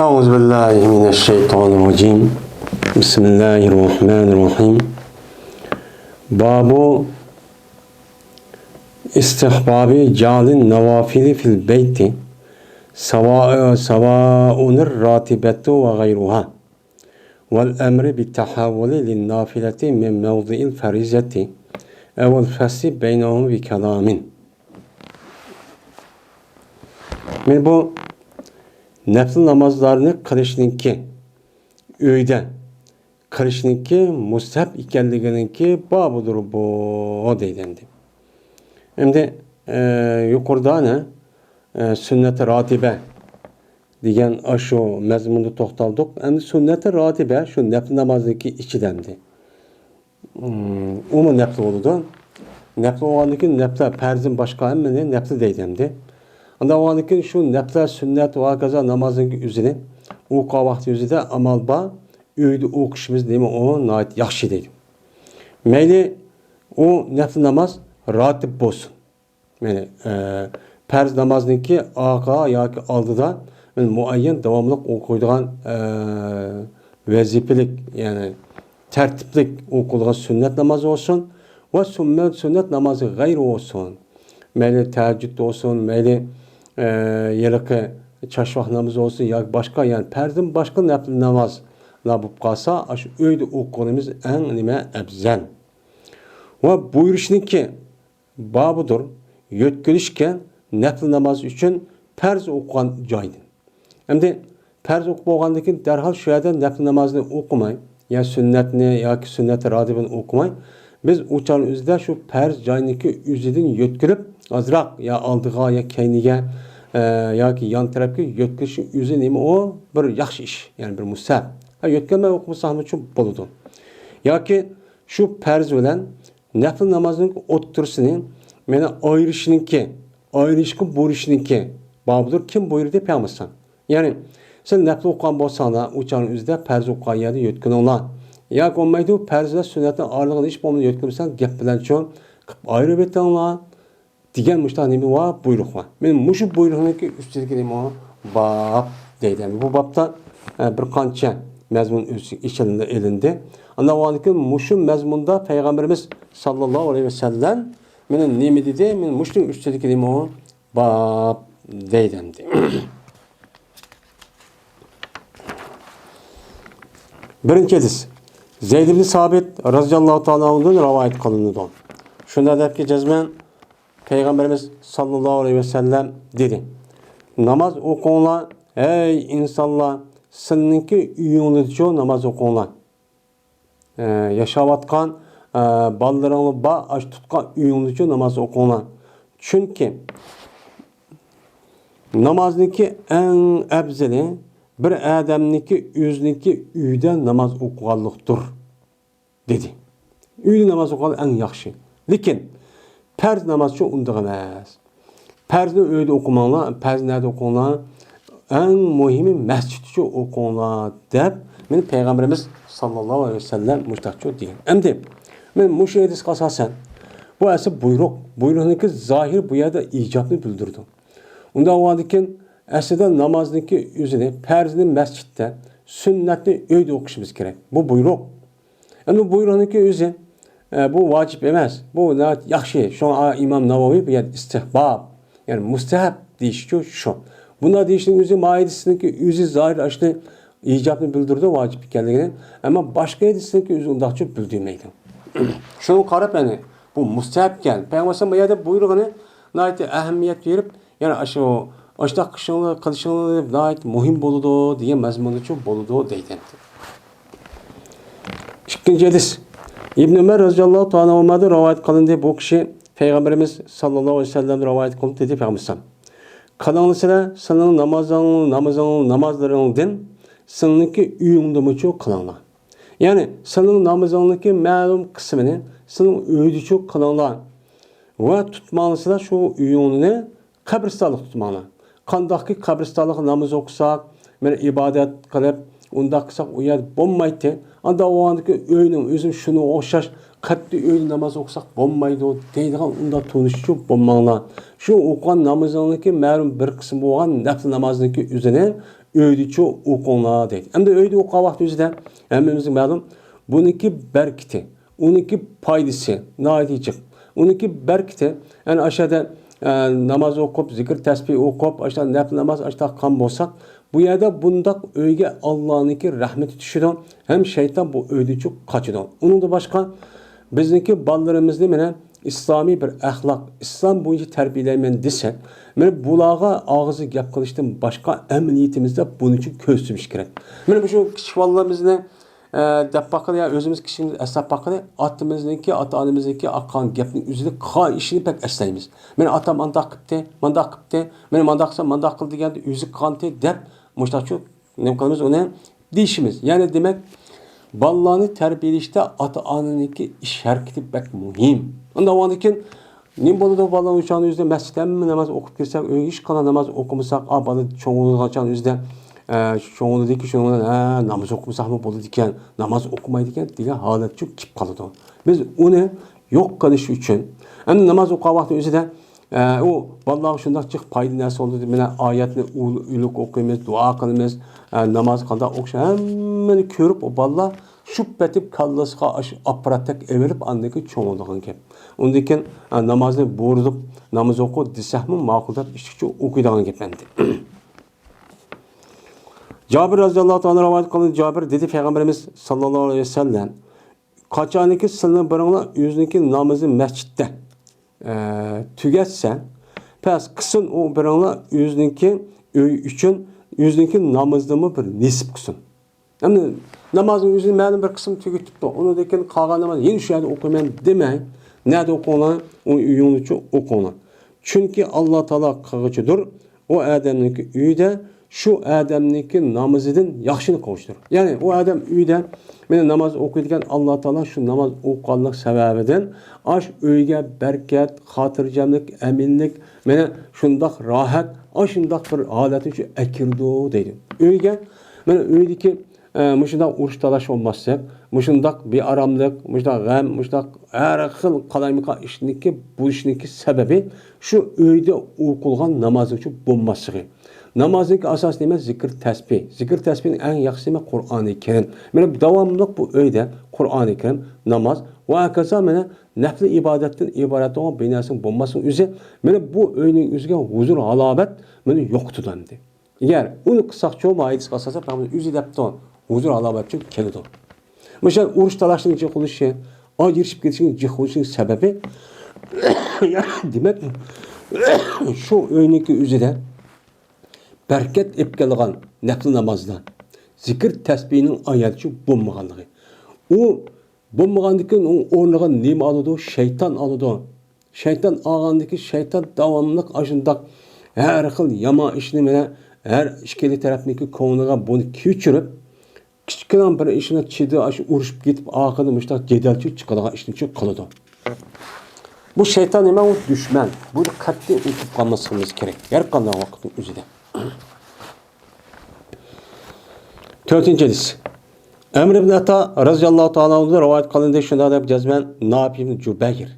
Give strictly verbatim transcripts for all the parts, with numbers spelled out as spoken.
أعوذ بالله من الشيطان الرجيم. بسم الله الرحمن الرحيم. باب استحباب جعل النوافل في البيت سواء، سواء الراتبة وغيرها، والأمر بالتحول للنافلة من موضع الفريضة أو الفصل بينهم بكلام. مانا بۇ نەپلى نامازلارنى قىلىشنىڭكى، ئۆيدە قىلىشنىڭكى مۇستەھەب ئىكەنلىكىنىڭكى بابىدۇر بۇ، دەيدۇ ئەمدى. ئەمدى، ئە، يۇقىرىدا ئەنە، ئە، سۈننەت راتىبە دېگەن ئاشۇ مەزمۇندا توختالدۇق. ئەمدى سۈننەت راتىبە شۇ نەپلى نامازنىڭكى ئىچىدە ئەمدى. ئۇمۇ نەپلى بولىدۇ. نەپلى بولغاندىن كېيىن نەپلە، پەرزدىن باشقا ھەممىنى نەپلى دەيدۇ ئەمدى. ئانداق بولغاندىن كېيىن شۇ نەپلە، سۈننەت ۋە ھاكازا نامازنىڭ ئۆزىنى ئوقۇغان ۋاقتى ئۆزىدە ئامال بار، ئۆيدە ئوقۇشىمىز نېمە ئۇ ناھايىتى ياخشى دەيدۇ. مەيلى ئۇ نەپلى ناماز راتىب بولسۇن. يەنى، ئە، پەرز نامازنىڭكى ئارقا ياكى ئالدىدا مۇئەييەن داۋاملىق ئوقۇيدىغان، ئە، ۋەزىپىلىك، يەنى تەرتىپلىك ئوقۇلغان سۈننەت نامازى بولسۇن ۋە سۈننەت، سۈننەت نامازى غەيرى بولسۇن، مەيلى تەھەججۇد بولسۇن، مەيلى، ئە، ھېلىقى چاشۋاق نامىزى بولسۇن ياكى باشقا، يەنى پەرزدىن باشقا نەپلى نامازلار بولۇپ قالسا، ئاشۇ ئۆيدە ئوقۇغىنىمىز ئەڭ نېمە ئەۋزەل. ۋە بۇيرۇشنىڭكى بابىدۇر، يۆتكىلىشكەن نەپلى ناماز ئۈچۈن پەرز ئوقۇغان جايدىن. ئەمدى پەرز ئوقۇپ بولغاندىن كېيىن دەرھال شۇ يەردە نەپلى نامازنى ئوقۇماي، يا سۈننەتنى ياكى سۈننەت راتىبىنى ئوقۇماي، بىز ئۇ چاغنىڭ ئۆزىدە شۇ پەرز جاينىڭكى ئۆزىدىن يۆتكىلىپ، ئازراق يا ئالدىغا، يا كەينىگە، ئە، ياكى يان تەرەپكە يۆتكىلىشنىڭ ئۆزى نېمە ئۇ؟ بىر ياخشى ئىش، يەنى بىر مۇستەھەب. ھە، يۆتكەلمەي ئوقۇپ بولساڭمۇ بولىدۇ. ياكى شۇ پەرز بىلەن نەپلى نامازنىڭ ئوتتۇرىسىنى، مانا، ئايرىشنىڭكى، ئايرىشقا بۇيرۇشنىڭكى بابىدۇر. كىم بۇيرۇدى؟ پەيغەمبەر ئەلەيھىسسالام. يەنى، سىلەر نەپلى ئوقۇغان بولساڭلار، ئۇ چاغنىڭ ئۆزىدە پەرز ئوقۇغان يەردە يۆتكىلىڭلار. ياكى بولمايدۇ، پەرز بىلەن سۈننەتنىڭ ئارىلىقىنى ھېچ بولمىسا يۆتكىلىمىسەڭ، گەپ بىلەنچۇ قىلىپ ئايرىۋېتىڭلار. دېگەن مۇشۇنداق نېمە بار؟ بۇيرۇق بار. مانا مۇشۇ بۇيرۇقنىڭكى ئۈستىدىكى نېمە بار؟ باب دەيدۇ. بۇ بابتا، ئە، بىر قانچە مەزمۇن ئۆز ئىچىگە ئېلىندى. ئاندىن بولغاندىن كېيىن مۇشۇ مەزمۇندا پەيغەمبىرىمىز ساللاللاھۇ ئەلەيھى ۋەسەللەم مانا نېمە دېدى؟ مانا مۇشۇنىڭ ئۈستىدىكى نېمە باب دەيدۇ ئەمدى. بىرىنچى ھەدىس. زەيد ئىبن سابىت رازىياللاھۇ تائالا ئەنھۇدىن رىۋايەت قىلىنىدۇ. شۇنداق دەپكى جەزمەن پەيغەمبىرىمىز ساللاللاھۇ ئەلەيھى ۋەسەللەم دېدى، ناماز ئوقۇڭلار، ئەي ئىنسانلار، سىلىنىڭكى ئۆيۈڭلىدىچۇ ناماز ئوقۇڭلار. ئە، ياشاۋاتقان، ئە، بالىلىرىڭلار بار، ئاشۇ تۇتقان ئۆيۈڭلىدىچۇ ناماز ئوقۇڭلار. چۈنكى نامازنىڭكى ئەڭ ئەۋزىلى بىر ئادەمنىڭكى ئۆزىنىڭكى ئۆيىدە ناماز ئوقۇغانلىقتۇر. دېدى. ئۆيدە ناماز ئوقۇغان ئەڭ ياخشى. لېكىن پەرز نامازچۇ ئۇنداق ئەمەس. پەرزنى ئۆيدە ئوقۇماڭلار، پەرزنى نەدە ئوقۇڭلار؟ ئەڭ مۇھىمى مەسچىتتىچۇ ئوقۇڭلار دەپ، مانا پەيغەمبىرىمىز ساللاللاھۇ ئەلەيھى ۋەسەللەم مۇشۇنداقچۇ دېگەن. ئەمدى مانا مۇشۇ ھەدىسكە ئاساسەن، بۇ ئەسلى بۇيرۇق. بۇيرۇقنىڭكى زاھىرى بۇ يەردە ئىجابنى بىلدۈرىدۇ. ئۇنداق بولغاندىكىن ئەسلىدە نامازنىڭكى ئۆزىنى، پەرزنى مەسچىتتە، سۈننەتنى ئۆيدە ئوقۇشىمىز كېرەك. بۇ بۇيرۇق. ئەمدى بۇيرۇقنىڭكى ئۆزى، ئە، بۇ ۋاجىپ ئەمەس. بۇ ناھايىتى ياخشى. شۇڭا ئىمام ناۋاۋى بۇ يەردە ئىستىھباب، يەنى مۇستەھەب دېيىشىچۇ شۇ. بۇنداق دېيىشنىڭ ئۆزى، ماھىيىتىنىڭكى ئۆزى زاھىر ئاشۇنى ئىجابنى بىلدۈرىدۇ، ۋاجىپ ئىكەنلىكىنى. ئەمما باشقا ھەدىسنىڭكى ئۆزى ئۇنداقچە بىلدۈرمەيدۇ. شۇنىڭغا قاراپ، يەنى بۇ مۇستەھەبكەن. پەيغەمبەر بۇ يەردە بۇيرۇغىنى ناھايىتى ئەھمىيەت بېرىپ، يەنى ئاشۇ، ئاشۇنداق قىلىشىڭلار، قىلىشىڭلار دەپ ناھايىتى مۇھىم بولىدۇ دېگەن مەزمۇنىچۇ بولىدۇ دەيدۇ. ئىككىنچى ھەدىس. ئىبن ئۆمەر رازىياللاھۇ تائالا ئەنھۇمادىن رىۋايەت قىلىندى. بۇ كىشى پەيغەمبىرىمىز ساللاللاھۇ ئەلەيھى ۋەسەللەمدىن رىۋايەت قىلىندى، دېدى پەيغەمبىرىمىز. قىلىڭلار سىلەر سىلىڭ نامازىڭ، نامىزىڭ، نامازلىرىڭدىن سىلىڭنىڭكى ئۆيۈڭدىمۇچۇ قىلىڭلار. يەنى سىلىڭ نامىزىڭنىڭكى مەلۇم قىسمىنى سىلىڭ ئۆيدىچۇ قىلىڭلار. ۋە تۇتماڭلار سىلەر شۇ ئۆيۈڭلارنى قەبرىستانلىق تۇتماڭلار. قانداقكى قەبرىستانلىقتا ناماز ئوقۇساق، بىر ئىبادەت قىلىپ، ئۇنداق قىلساق ئۇ يەردە بولمايتتى. ئانداق بولغاندىكى ئۆينىڭ ئۆزى شۇنىڭغا ئوخشاش، قەتئىي ئۆيدە ناماز ئوقۇساق بولمايدۇ دەيدىغان ئۇنداق تونۇشچۇ بولماڭلار. شۇ ئوقۇغان نامىزىڭنىڭكى مەلۇم بىر قىسمى بولغان نەپلى نامازنىڭكى ئۆزىنى ئۆيدىچۇ ئوقۇڭلار دەيدۇ. ئەمدى ئۆيدە ئوقۇغان ۋاقتى ئۆزىدە ھەممىمىزگە مەلۇم، بۇنىڭكى بەرىكىتى، ئۇنىڭكى پايدىسى ناھايىتى جىق. ئۇنىڭكى بەرىكىتى، يەنى ئاشۇ يەردە، ئە، ناماز ئوقۇپ، زىكىر تەسبىھ ئوقۇپ، ئاشۇنداق نەپلى ناماز ئاشۇنداق قىلغان بولساق، بۇ يەردە بۇنداق ئۆيگە ئاللانىڭكى رەھمىتى چۈشىدۇ، ھەم شەيتان بۇ ئۆيدىچۇ قاچىدۇ. ئۇنىڭدىن باشقا، بىزنىڭكى بالىلىرىمىزنى مانا ئىسلامىي بىر ئەخلاق، ئىسلام بويىچە تەربىيەلەيمەن دېسەك، مانا بۇلارغا ئاغزى گەپ قىلىشتىن باشقا ئەمەلىيىتىمىزدە بۇنىڭ ئۈچۈن كۆرسىتىش كېرەك. مانا مۇشۇ كىچىك بالىلىرىمىزنى، ئە، دەپ باققىلى يا ئۆزىمىز كىچىكىمىزدە ئەسلەپ باققىلى، ئاتىمىزنىڭكى، ئاتا-ئانىمىزنىڭكى قىلغان گەپنىڭ ئۆزىدە قىلغان ئىشىنى بەك ئەسلەيمىز. مانا ئاتام ئانداق قىپتى، مانداق قىپتى، مانا مانداق قىلسام مانداق قىل دېگەندە ئۆزى قىلغانتى دەپ مۇشۇنداقچۇ نېمە قىلىمىز ئۇنى دېيىشىمىز. يەنى دېمەك، بالىلارنى تەربىيەلەشتە ئاتا-ئانىنىڭكى ئىش ھەرىكىتى بەك مۇھىم. ئۇنداق بولغاندىكىن نېمە بولىدۇ؟ بالىلار ئۇ چاغنىڭ ئۆزىدە مەسچىتتە ھەممە ناماز ئوقۇپ كەلسەك، ئۆيگە ھېچقانداق ناماز ئوقۇمىساق، ئا، بالا چوڭ بولغان چاغنىڭ ئۆزىدە، ئە، چوڭ بولدىكى شۇنىڭ بىلەن، ھە، ناماز ئوقۇمىساقمۇ بولىدىكەن، ناماز ئوقۇمايدىكەن دېگەن ھالەتچۇ كېلىپ قالىدۇ. بىز ئۇنى يوق قىلىش ئۈچۈن، ئەمدى ناماز ئوقۇغان ۋاقتى ئۆزىدە، ئە، ئۇ بالىلارغا شۇنداق جىق پايدا نەرسە بولدى. مانا ئايەتنى ئۇل-، ئۈلۈك ئوقۇيمىز، دۇئا قىلىمىز، ئە، ناماز قانداق ئوقۇش، ھەممىنى كۆرۈپ، ئۇ بالىلار شۇ پېتى كاللىسىغا ئاشۇ ئاپپاراتتەك ئېۋىلىپ، ئاندىن كېيىن چوڭ بولىدىغان گەپ. ئۇندىن كېيىن، ئە، نامازنى بۇرۇلۇپ، ناماز ئوقۇ دېسەكمۇ ماقۇل دەپ ئىشتىكچە ئوقۇيدىغان گەپ ئەمدى. جابىر رەزىياللاھۇ تائالا رىۋايەت قىلىنىدۇ، جابىر دېدى، پەيغەمبىرىمىز ساللاللاھۇ ئەلەيھى ۋەسەللەم، قاچانكى سىلەرنىڭ بىرىڭلار ئۆزىنىڭكى نامىزى مەسچىتتە، ئە، تۈگەتسە، پەس قىلسۇن ئۇ بىرىڭلار ئۆزىنىڭكى ئۆيى ئۈچۈن ئۆزىنىڭكى نامىزىدىنمۇ بىر نېسىپ قىلسۇن. ئەمدى نامازنىڭ ئۆزىنى مەلۇم بىر قىسمى تۈگىتىپتۇ. ئۇنىڭدىن كېيىن قالغان نامازنى يەنە شۇ يەردە ئوقۇيمەن دېمەي، نەدە ئوقۇڭلار؟ ئۇ ئۆيۈڭلارچە ئوقۇڭلار. چۈنكى ئاللا تائالا قىلغۇچىدۇر، ئۇ ئادەمنىڭكى ئۆيىدە شۇ ئادەمنىڭكى نامىزىدىن ياخشىنى قىلغۇچىدۇر. يەنى ئۇ ئادەم ئۆيىدە مانا ناماز ئوقۇيدىكەن، ئاللا تائالا شۇ ناماز ئوقۇغانلىق سەۋەبىدىن ئاشۇ ئۆيگە بەرىكەت، خاتىرجەملىك، ئەمىنلىك، مانا شۇنداق راھەت، ئاشۇنداق بىر ھالەتنى شۇ ئەكىرىدۇ دەيدۇ. ئۆيگە، مانا ئۆيدىكى ئە، مۇشۇنداق ئۇرۇش تالاش بولماسلىق، مۇشۇنداق بىئاراملىق، مۇشۇنداق غەم، مۇشۇنداق ھەر خىل قالايمىقان ئىشنىڭكى بولۇشنىڭكى سەۋەبى شۇ ئۆيدە ئوقۇلغان نامازنىڭچۇ بولماسلىقى. نامازنىڭكى ئاساسى نېمە؟ زىكىر تەسبىھ. زىكىر تەسبىھنىڭ ئەڭ ياخشىسى نېمە؟ قۇرئانى كەرىم. مانا داۋاملىق بۇ ئۆيدە قۇرئانى كەرىم، ناماز ۋە ھاكازا مانا نەپلى ئىبادەتتىن ئىبارەت بولغان بىر نەرسىنىڭ بولماسلىقىنىڭ ئۆزى مانا بۇ ئۆينىڭ ئۆزىگە ھۇزۇر، ھالاۋەت مانا يوقىتىدۇ ئەمدى. ئەگەر ئۇنى قىلساقچۇ، ماھىيىتىگە ئاساسەن، پەيغەمبەر ئۆزى دەپتۇ، ھۇزۇر ھالاۋەتچۇ كېلىدۇ. مۇشۇ ئۇرۇش تالاشنىڭ جىق بولۇشى، ئاجرىشىپ كېتىشنىڭ جىق بولۇشىنىڭ سەۋەبى، دېمەك، شۇ ئۆينىڭكى ئۆزىدە بەرىكەت ئېلىپ كېلىدىغان نەپلى نامازدا زىكىر تەسبىھنىڭ ئايەتچۇ بولمىغانلىقى. ئۇ بولمىغاندىكىن ئۇنىڭ ئورنىغا نېمە ئالىدۇ؟ شەيتان ئالىدۇ. شەيتان ئالغاندىكى شەيتان داۋاملىق ئاشۇنداق ھەر خىل يامان ئىشنى مانا ھەر ئىككىلا تەرەپنىڭكى كۆڭلىگە بۇنى كۆچۈرۈپ، كىچىككىنە بىر ئىشنى چىدى، ئاشۇ ئۇرۇشۇپ كېتىپ، ئاخىرىدا مۇشۇنداق جېدەلچىلىك چىقىدىغان ئىشنى چىق قىلىدۇ. بۇ شەيتان نېمە؟ ئۇ دۈشمەن. بۇنى قەتئىي ئۇنتۇپ قالماسلىقىمىز كېرەك. ھەر قانداق ۋاقىتنىڭ ئۆزىدە. تۆتىنچى ھەدىس. ئەمر ئىبن ئەتا رەزىياللاھۇ تائالا ئەنھۇدىن رىۋايەت قىلىندى، شۇنداق دەپ جەزمەن ناپىي ئىبن جۇبەير.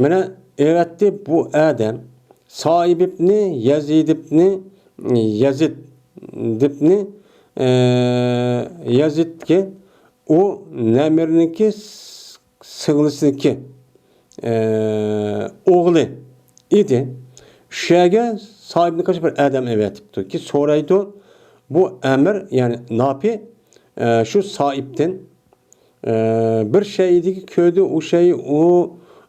مانا، ئەۋەتتى بۇ ئادەم سائىب ئىبنى يەزىد ئىبنى، يەزىد ئىبنى، ئە، يەزىدكە، ئۇ نەمىرنىڭكى س-، سىڭلىسىنىڭكى، ئە، ئوغلى ئىدى. شۇ يەرگە سائىبنى قىلىش بىر ئادەم ئەۋەتىپتۇ. كېيىن سورايدۇ، بۇ ئەمر، يەنى ناپى، ئە، شۇ سائىبتىن، ئە، بىر شەيئىدىكى كۆردى، ئۇ شەيئى، ئۇ،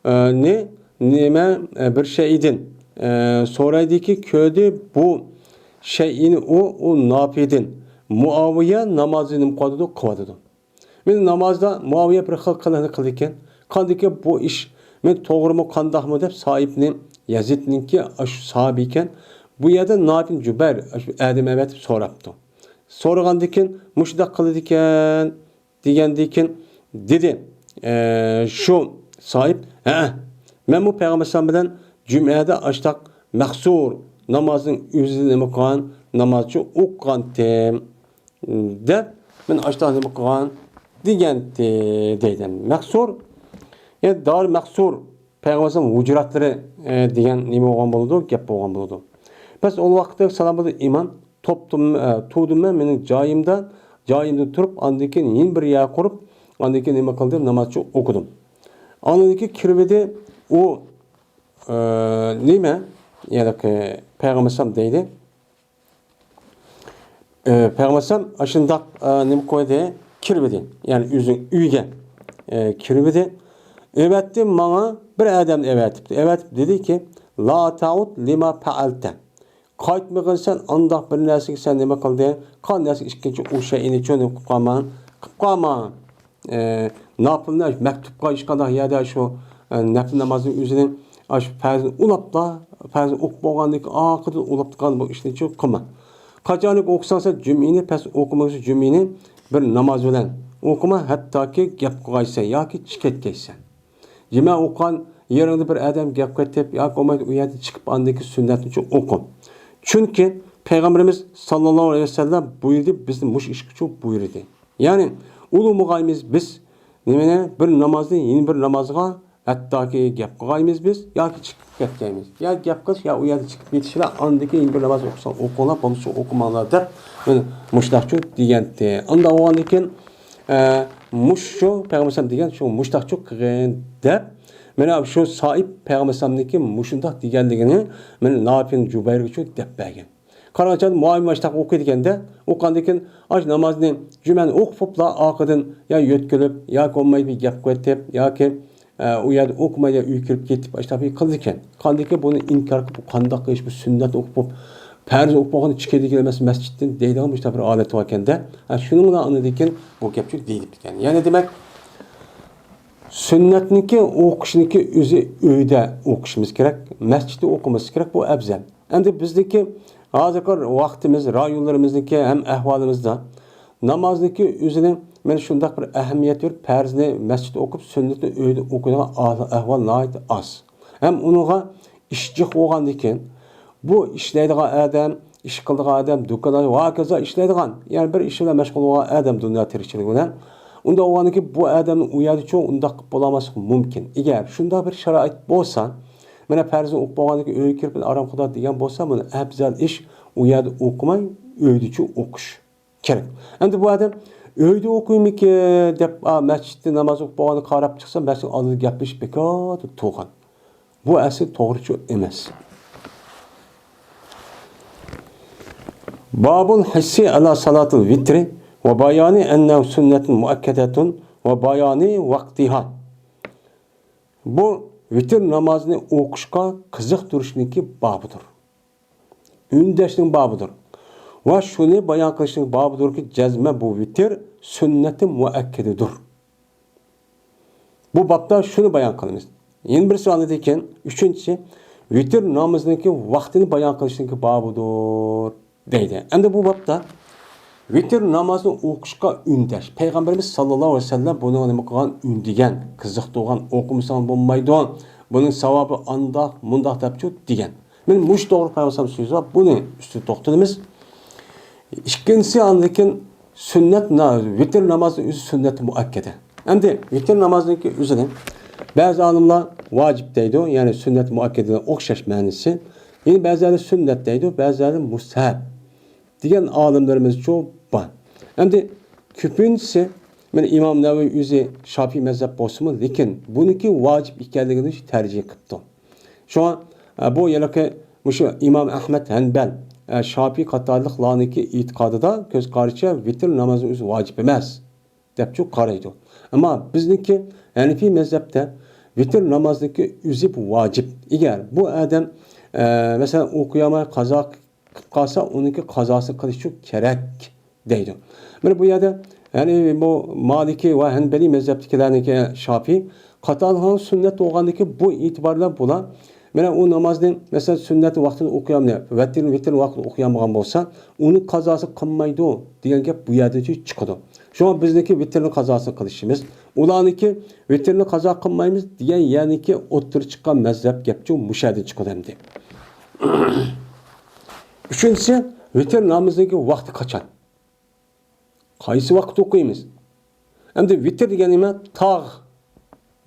ئە، نى، نېمە، ئە، بىر شەيئىدىن، ئە، سورايدىكى كۆردى بۇ شەيئىنى ئۇ، ئۇ ناپىدىن. مۇئاۋىيە نامازنى نېمە قىلىۋاتىدۇ؟ قىلىۋاتىدۇ. مەن نامازدا مۇئاۋىيە بىر خىل قىلىقنى قىلىدىكەن. قاندىكى بۇ ئىش، مەن توغرىمۇ، قانداقمۇ دەپ سائىبنى، يەزىدنىڭكى ئاشۇ ساھابى ئىكەن. بۇ يەردە ناپىن جۇبەير، ئاشۇ ئادەم ئەۋەتىپ سوراپتۇ. سورىغاندىكىن، مۇشۇنداق قىلىدىكەن. دېگەندىكىن دېدى، ئە، شۇ ساھىب، ھە، مەنمۇ پەيغەمبەر ئەلەيھىسسالام بىلەن جۈمئەدە ئاشتاق مەخسۇر نامازنىڭ ئۆزىدە نېمە قىلغان، نامازچۇ ئوقۇغانتىم، دەپ، مەن ئاشتاق نېمە قىلغان دېگەنتى، دەيدۇ. مەخسۇر، يەنى دار مەخسۇر، پەيغەمبەر ئەلەيھىسسالام ھۇجراتلىرى، ئە، دېگەن نېمە بولغان بولىدۇ، گەپ بولغان بولىدۇ. بەس، ئۇ ۋاقىتتا سالام بولدى، ئىمام توپتۇم، ئە، تۇردۇم مەن مېنىڭ جايىمدا، جايىمدا تۇرۇپ، ئاندىن كېيىن يېنى بىر يەر قۇرۇپ، ئاندىن كېيىن نېمە قىلدىم؟ نامازچۇ ئوقۇدۇم. ئاندىن كېيىن كىرىۋىدى، ئۇ، ئە، نېمە؟ يەنى پەيغەمبەر ئەلەيھىسسالام دەيدۇ. ئە، پەيغەمبەر ئەلەيھىسسالام ئاشۇنداق، ئە، نېمە قويدى؟ كىرىۋىدى. يەنى ئۆزىنىڭ ئۆيىگە، ئە، كىرىۋىدى. ئەۋەتتى ماڭا بىر ئادەمنى ئەۋەتىپتۇ. ئەۋەتىپ دېدىكى، لا تەئۇد لىما پەئەلتە. قايتمىغىن سەن ئانداق بىر نەرسىگە سەن نېمە قىلدىڭ؟ قان نەرسە ئىككىنچى ئۇ شەيئىنى چۆنۈپ قىلىپ قالما. قىلىپ قالما. ئە، ناپىلنى مەكتۇبقا ھېچقانداق يەردە شۇ، ئە، نەپىل نامازنىڭ ئۆزىنى ئاشۇ پەرزنى ئۇلاپلا، پەرزنى ئوقۇپ بولغاندىن كېيىن ئارقىدىن ئۇلاپ تۇرغان بۇ ئىشنى چۇ قىلما. قاچانكى ئوقۇساڭ سەن جۈمئىنى، پەس ئوقۇمىسا جۈمئىنى بىر ناماز بىلەن ئوقۇما، ھەتتاكى گەپ قىلغايسەن ياكى چىقىپ كەتكەيسەن. جىمە ئوقۇغان يېرىڭدە بىر ئادەم گەپ قىلىپ، ياكى بولمايدۇ ئۇ يەردىن چىقىپ ئاندىن كېيىن سۈننەتنى چۇ ئوقۇ. چۈنكى پەيغەمبىرىمىز ساللاللاھۇ ئەلەيھى ۋەسەللەم بۇيرۇدى، بىزنى مۇشۇ ئىشقا چۇ بۇيرۇدى. يەنى ئۇلىمىغايمىز بىز نېمىنى؟ بىر نامازدىن يەنە بىر نامازغا ھەتتاكى گەپ قىلغايمىز بىز ياكى چىقىپ كەتكەيمىز. يا گەپ قىلىش، يا ئۇ يەردە چىقىپ كېتىشلا، ئاندىن كېيىن يەنە بىر ناماز ئوقۇساڭ ئوقۇڭلار، بولمىسا ئوقۇماڭلار دەپ مانا مۇشۇنداق چۇ دېگەنتى. ئاندا بولغاندىن كېيىن، ئە، مۇشۇ پەيغەمبەر ئەلەيھىسسالام دېگەن شۇ مۇشۇنداق چۇ قىلغىن دەپ، مانا شۇ سائىب پەيغەمبەر ئەلەيھىسسالامنىڭكى مۇشۇنداق دېگەنلىكىنى مانا ناپىن جۇبەيرگە چۇ دەپ بەرگەن. قارىغان چاغدا مۇئاۋىيە ماشتاق ئوقۇيدىكەن-دە، ئوقۇغاندىن كېيىن ئاشۇ نامازنى جۈمەنى ئوقۇپلا ئارقىدىن يا يۆتكىلىپ، ياكى بولمايدۇ بىر گەپ قىلىۋېتىپ، ياكى، ئە، ئۇ يەردە ئوقۇماي يا ئۆيگە كىرىپ كېتىپ، ئاشۇنداق بىر قىلىدىكەن. قاندىكى بۇنى ئىنكار قىلىپ، بۇ قانداق قىلىش، بۇ سۈننەتنى ئوقۇپ، پەرز ئوقۇپ بولغاندا چىقىدىكەن ئەمەس مەسچىتتىن دەيدىغان مۇشۇنداق بىر ھالەت باركەن-دە. ھە، شۇنىڭ بىلەن ئاندىن كېيىن بۇ گەپ چۇ دېيىلىپتىكەن. يەنى دېمەك، سۈننەتنىڭكى ئوقۇشنىڭكى ئۆزى ئۆيدە ئوقۇشىمىز كېرەك، مەسچىتتە ئوقۇمىسا كېرەك، بۇ ئەۋزەل. ئەمدى بىزنىڭكى ھازىرقى ۋاقتىمىز، رايونلىرىمىزنىڭكى ھەم ئەھۋالىمىزدا نامازنىڭكى ئۆزىنى مانا شۇنداق بىر ئەھمىيەت بېرىپ، پەرزنى مەسچىتتە ئوقۇپ، سۈننىتىنى ئۆيدە ئوقۇيدىغان ئەھۋال ناھايىتى ئاز. ھەم ئۇنىڭغا ئىش جىق بولغاندىكىن، بۇ ئىشلەيدىغان ئادەم، ئىش قىلىدىغان ئادەم، دۇكان ۋە ھاكازا ئىشلەيدىغان، يەنى بىر ئىش بىلەن مەشغۇل بولغان ئادەم دۇنيا تىرىكچىلىكى بىلەن. ئۇنداق بولغاندىكىن بۇ ئادەمنى ئۇ يەردە چوڭ ئۇنداق قىلىپ بولالماسلىقى مۇمكىن. ئەگەر شۇنداق بىر شارائىت بولسا، مانا پەرزنى ئوقۇپ بولغاندىن كېيىن ئۆيگە كىرىپ ئارام قىلىدۇ دېگەن بولسا، بۇنى ئەپزەل ئىش ئۇ يەردە ئوقۇماي، ئۆيدىچۇ ئوقۇش كېرەك. ئەمدى بۇ ئادەم ئۆيدە ئوقۇيمىكىن دەپ، ئا، مەسچىتتە ناماز ئوقۇپ بولغاندا قاراپ چىقسا، مەسچىت ئالدىدا گەپلىشىپ بىكار تۇرغان. بۇ ئەسلى توغرىچۇ ئەمەس. بابۇل ھەسسى ئەلا سالاتىل ۋىترى ۋە بايانى ئەننەھۇ سۈننەتۇن مۇئەككەدەتۇن ۋە بايانى ۋاقتىھا. بۇ ۋىتر نامازىنى ئوقۇشقا قىزىقتۇرۇشنىڭكى بابىدۇر. ئۈندەشنىڭ بابىدۇر. ۋە شۇنى بايان قىلىشنىڭ بابىدۇركى، جەزمەن بۇ ۋىتر سۈننەتى مۇئەككەدىدۇر. بۇ بابتا شۇنى بايان قىلىمىز. يەنە بىرسى ئاندىن كېيىن، ئۈچىنچىسى، ۋىتر نامىزىنىڭكى ۋاقتىنى بايان قىلىشنىڭكى بابىدۇر، دەيدۇ. ئەمدى بۇ بابتا ۋىتر نامازىنى ئوقۇشقا ئۈندەش. پەيغەمبىرىمىز ساللاللاھۇ ئەلەيھى ۋەسەللەم بۇنىڭغا نېمە قىلغان؟ ئۈندىگەن، قىزىقتۇرغان، ئوقۇمىساڭ بولمايدۇ، بۇنىڭ ساۋابى ئانداق، مۇنداق دەپچۇ دېگەن. مانا مۇشۇ توغرا پەيغەمبەر سۆزى بار، بۇنى ئۈستىدە توختىلىمىز. ئىككىنچىسى، ئاندىن كېيىن سۈننەت نا-، ۋىتر نامازى ئۆزى سۈننەت مۇئەككەدە. ئەمدى ۋىتر نامازىنىڭكى ئۆزىنى بەزى ئالىملار ۋاجىپ دەيدۇ، يەنى سۈننەت مۇئەككەدىگە ئوخشاش مەنىسى. يەنە بەزىلەر سۈننەت دەيدۇ، بەزىلەر مۇستەھەب دېگەن ئالىملىرىمىزچۇ بار. ئەمدى كۆپىنچىسى، مانا ئىمام نەۋەۋى ئۆزى شاپىي مەزھەپ بولسىمۇ، لېكىن بۇنىڭكى ۋاجىپ ئىكەنلىكىنى تەرجىھ قىپتۇ. شۇڭا، ئە، بۇ ھېلىقى مۇشۇ ئىمام ئەھمەد ھەنبەل، ئە، شاپىي قاتارلىقلارنىڭكى ئېتىقادىدا، كۆز قارىشىچە ۋىتر نامازى ئۆزى ۋاجىپ ئەمەس دەپچۇ قارايدۇ. ئەمما بىزنىڭكى ھەنىفىي مەزھەپتە ۋىتر نامازنىڭكى ئۆزى ۋاجىپ. ئەگەر بۇ ئادەم، ئە، مەسىلەن، ئوقۇيالماي قازا قىلىپ قالسا، ئۇنىڭكى قازاسى قىلىشى كېرەك دەيدۇ. مانا بۇ يەردە، يەنى بۇ مالىكىي ۋە ھەنبەلىي مەزھەپتىكىلەرنىڭكى شاپىي قاتارلىقنىڭ سۈننەت بولغاندىكى بۇ ئېتىبار بىلەن بۇلار، مانا ئۇ نامازنى، مەسىلەن، سۈننەتنى ۋاقتىدا ئوقۇيالمىدى، ۋەتىرنى، ۋىتىرنى ۋاقتىدا ئوقۇيالمىغان بولسا، ئۇنى قازاسى قىلمايدۇ دېگەن گەپ بۇ يەردىن چىقىدۇ. شۇڭا بىزنىڭكى ۋىتىرنى قازاسى قىلىشىمىز، ئۇلارنىڭكى ۋىتىرنى قازا قىلمايمىز دېگەن يەرنىڭكى ئوتتۇرىغا چىققان مەزھەپ گەپچۇ مۇشۇ يەردىن چىقىدۇ ئەمدى. ئۈچىنچىسى، ۋىتىر نامىزىنىڭكى ۋاقتى قاچان؟ قايسى ۋاقىت ئوقۇيمىز؟ ئەمدى ۋىتىر دېگەن نېمە؟ تاغ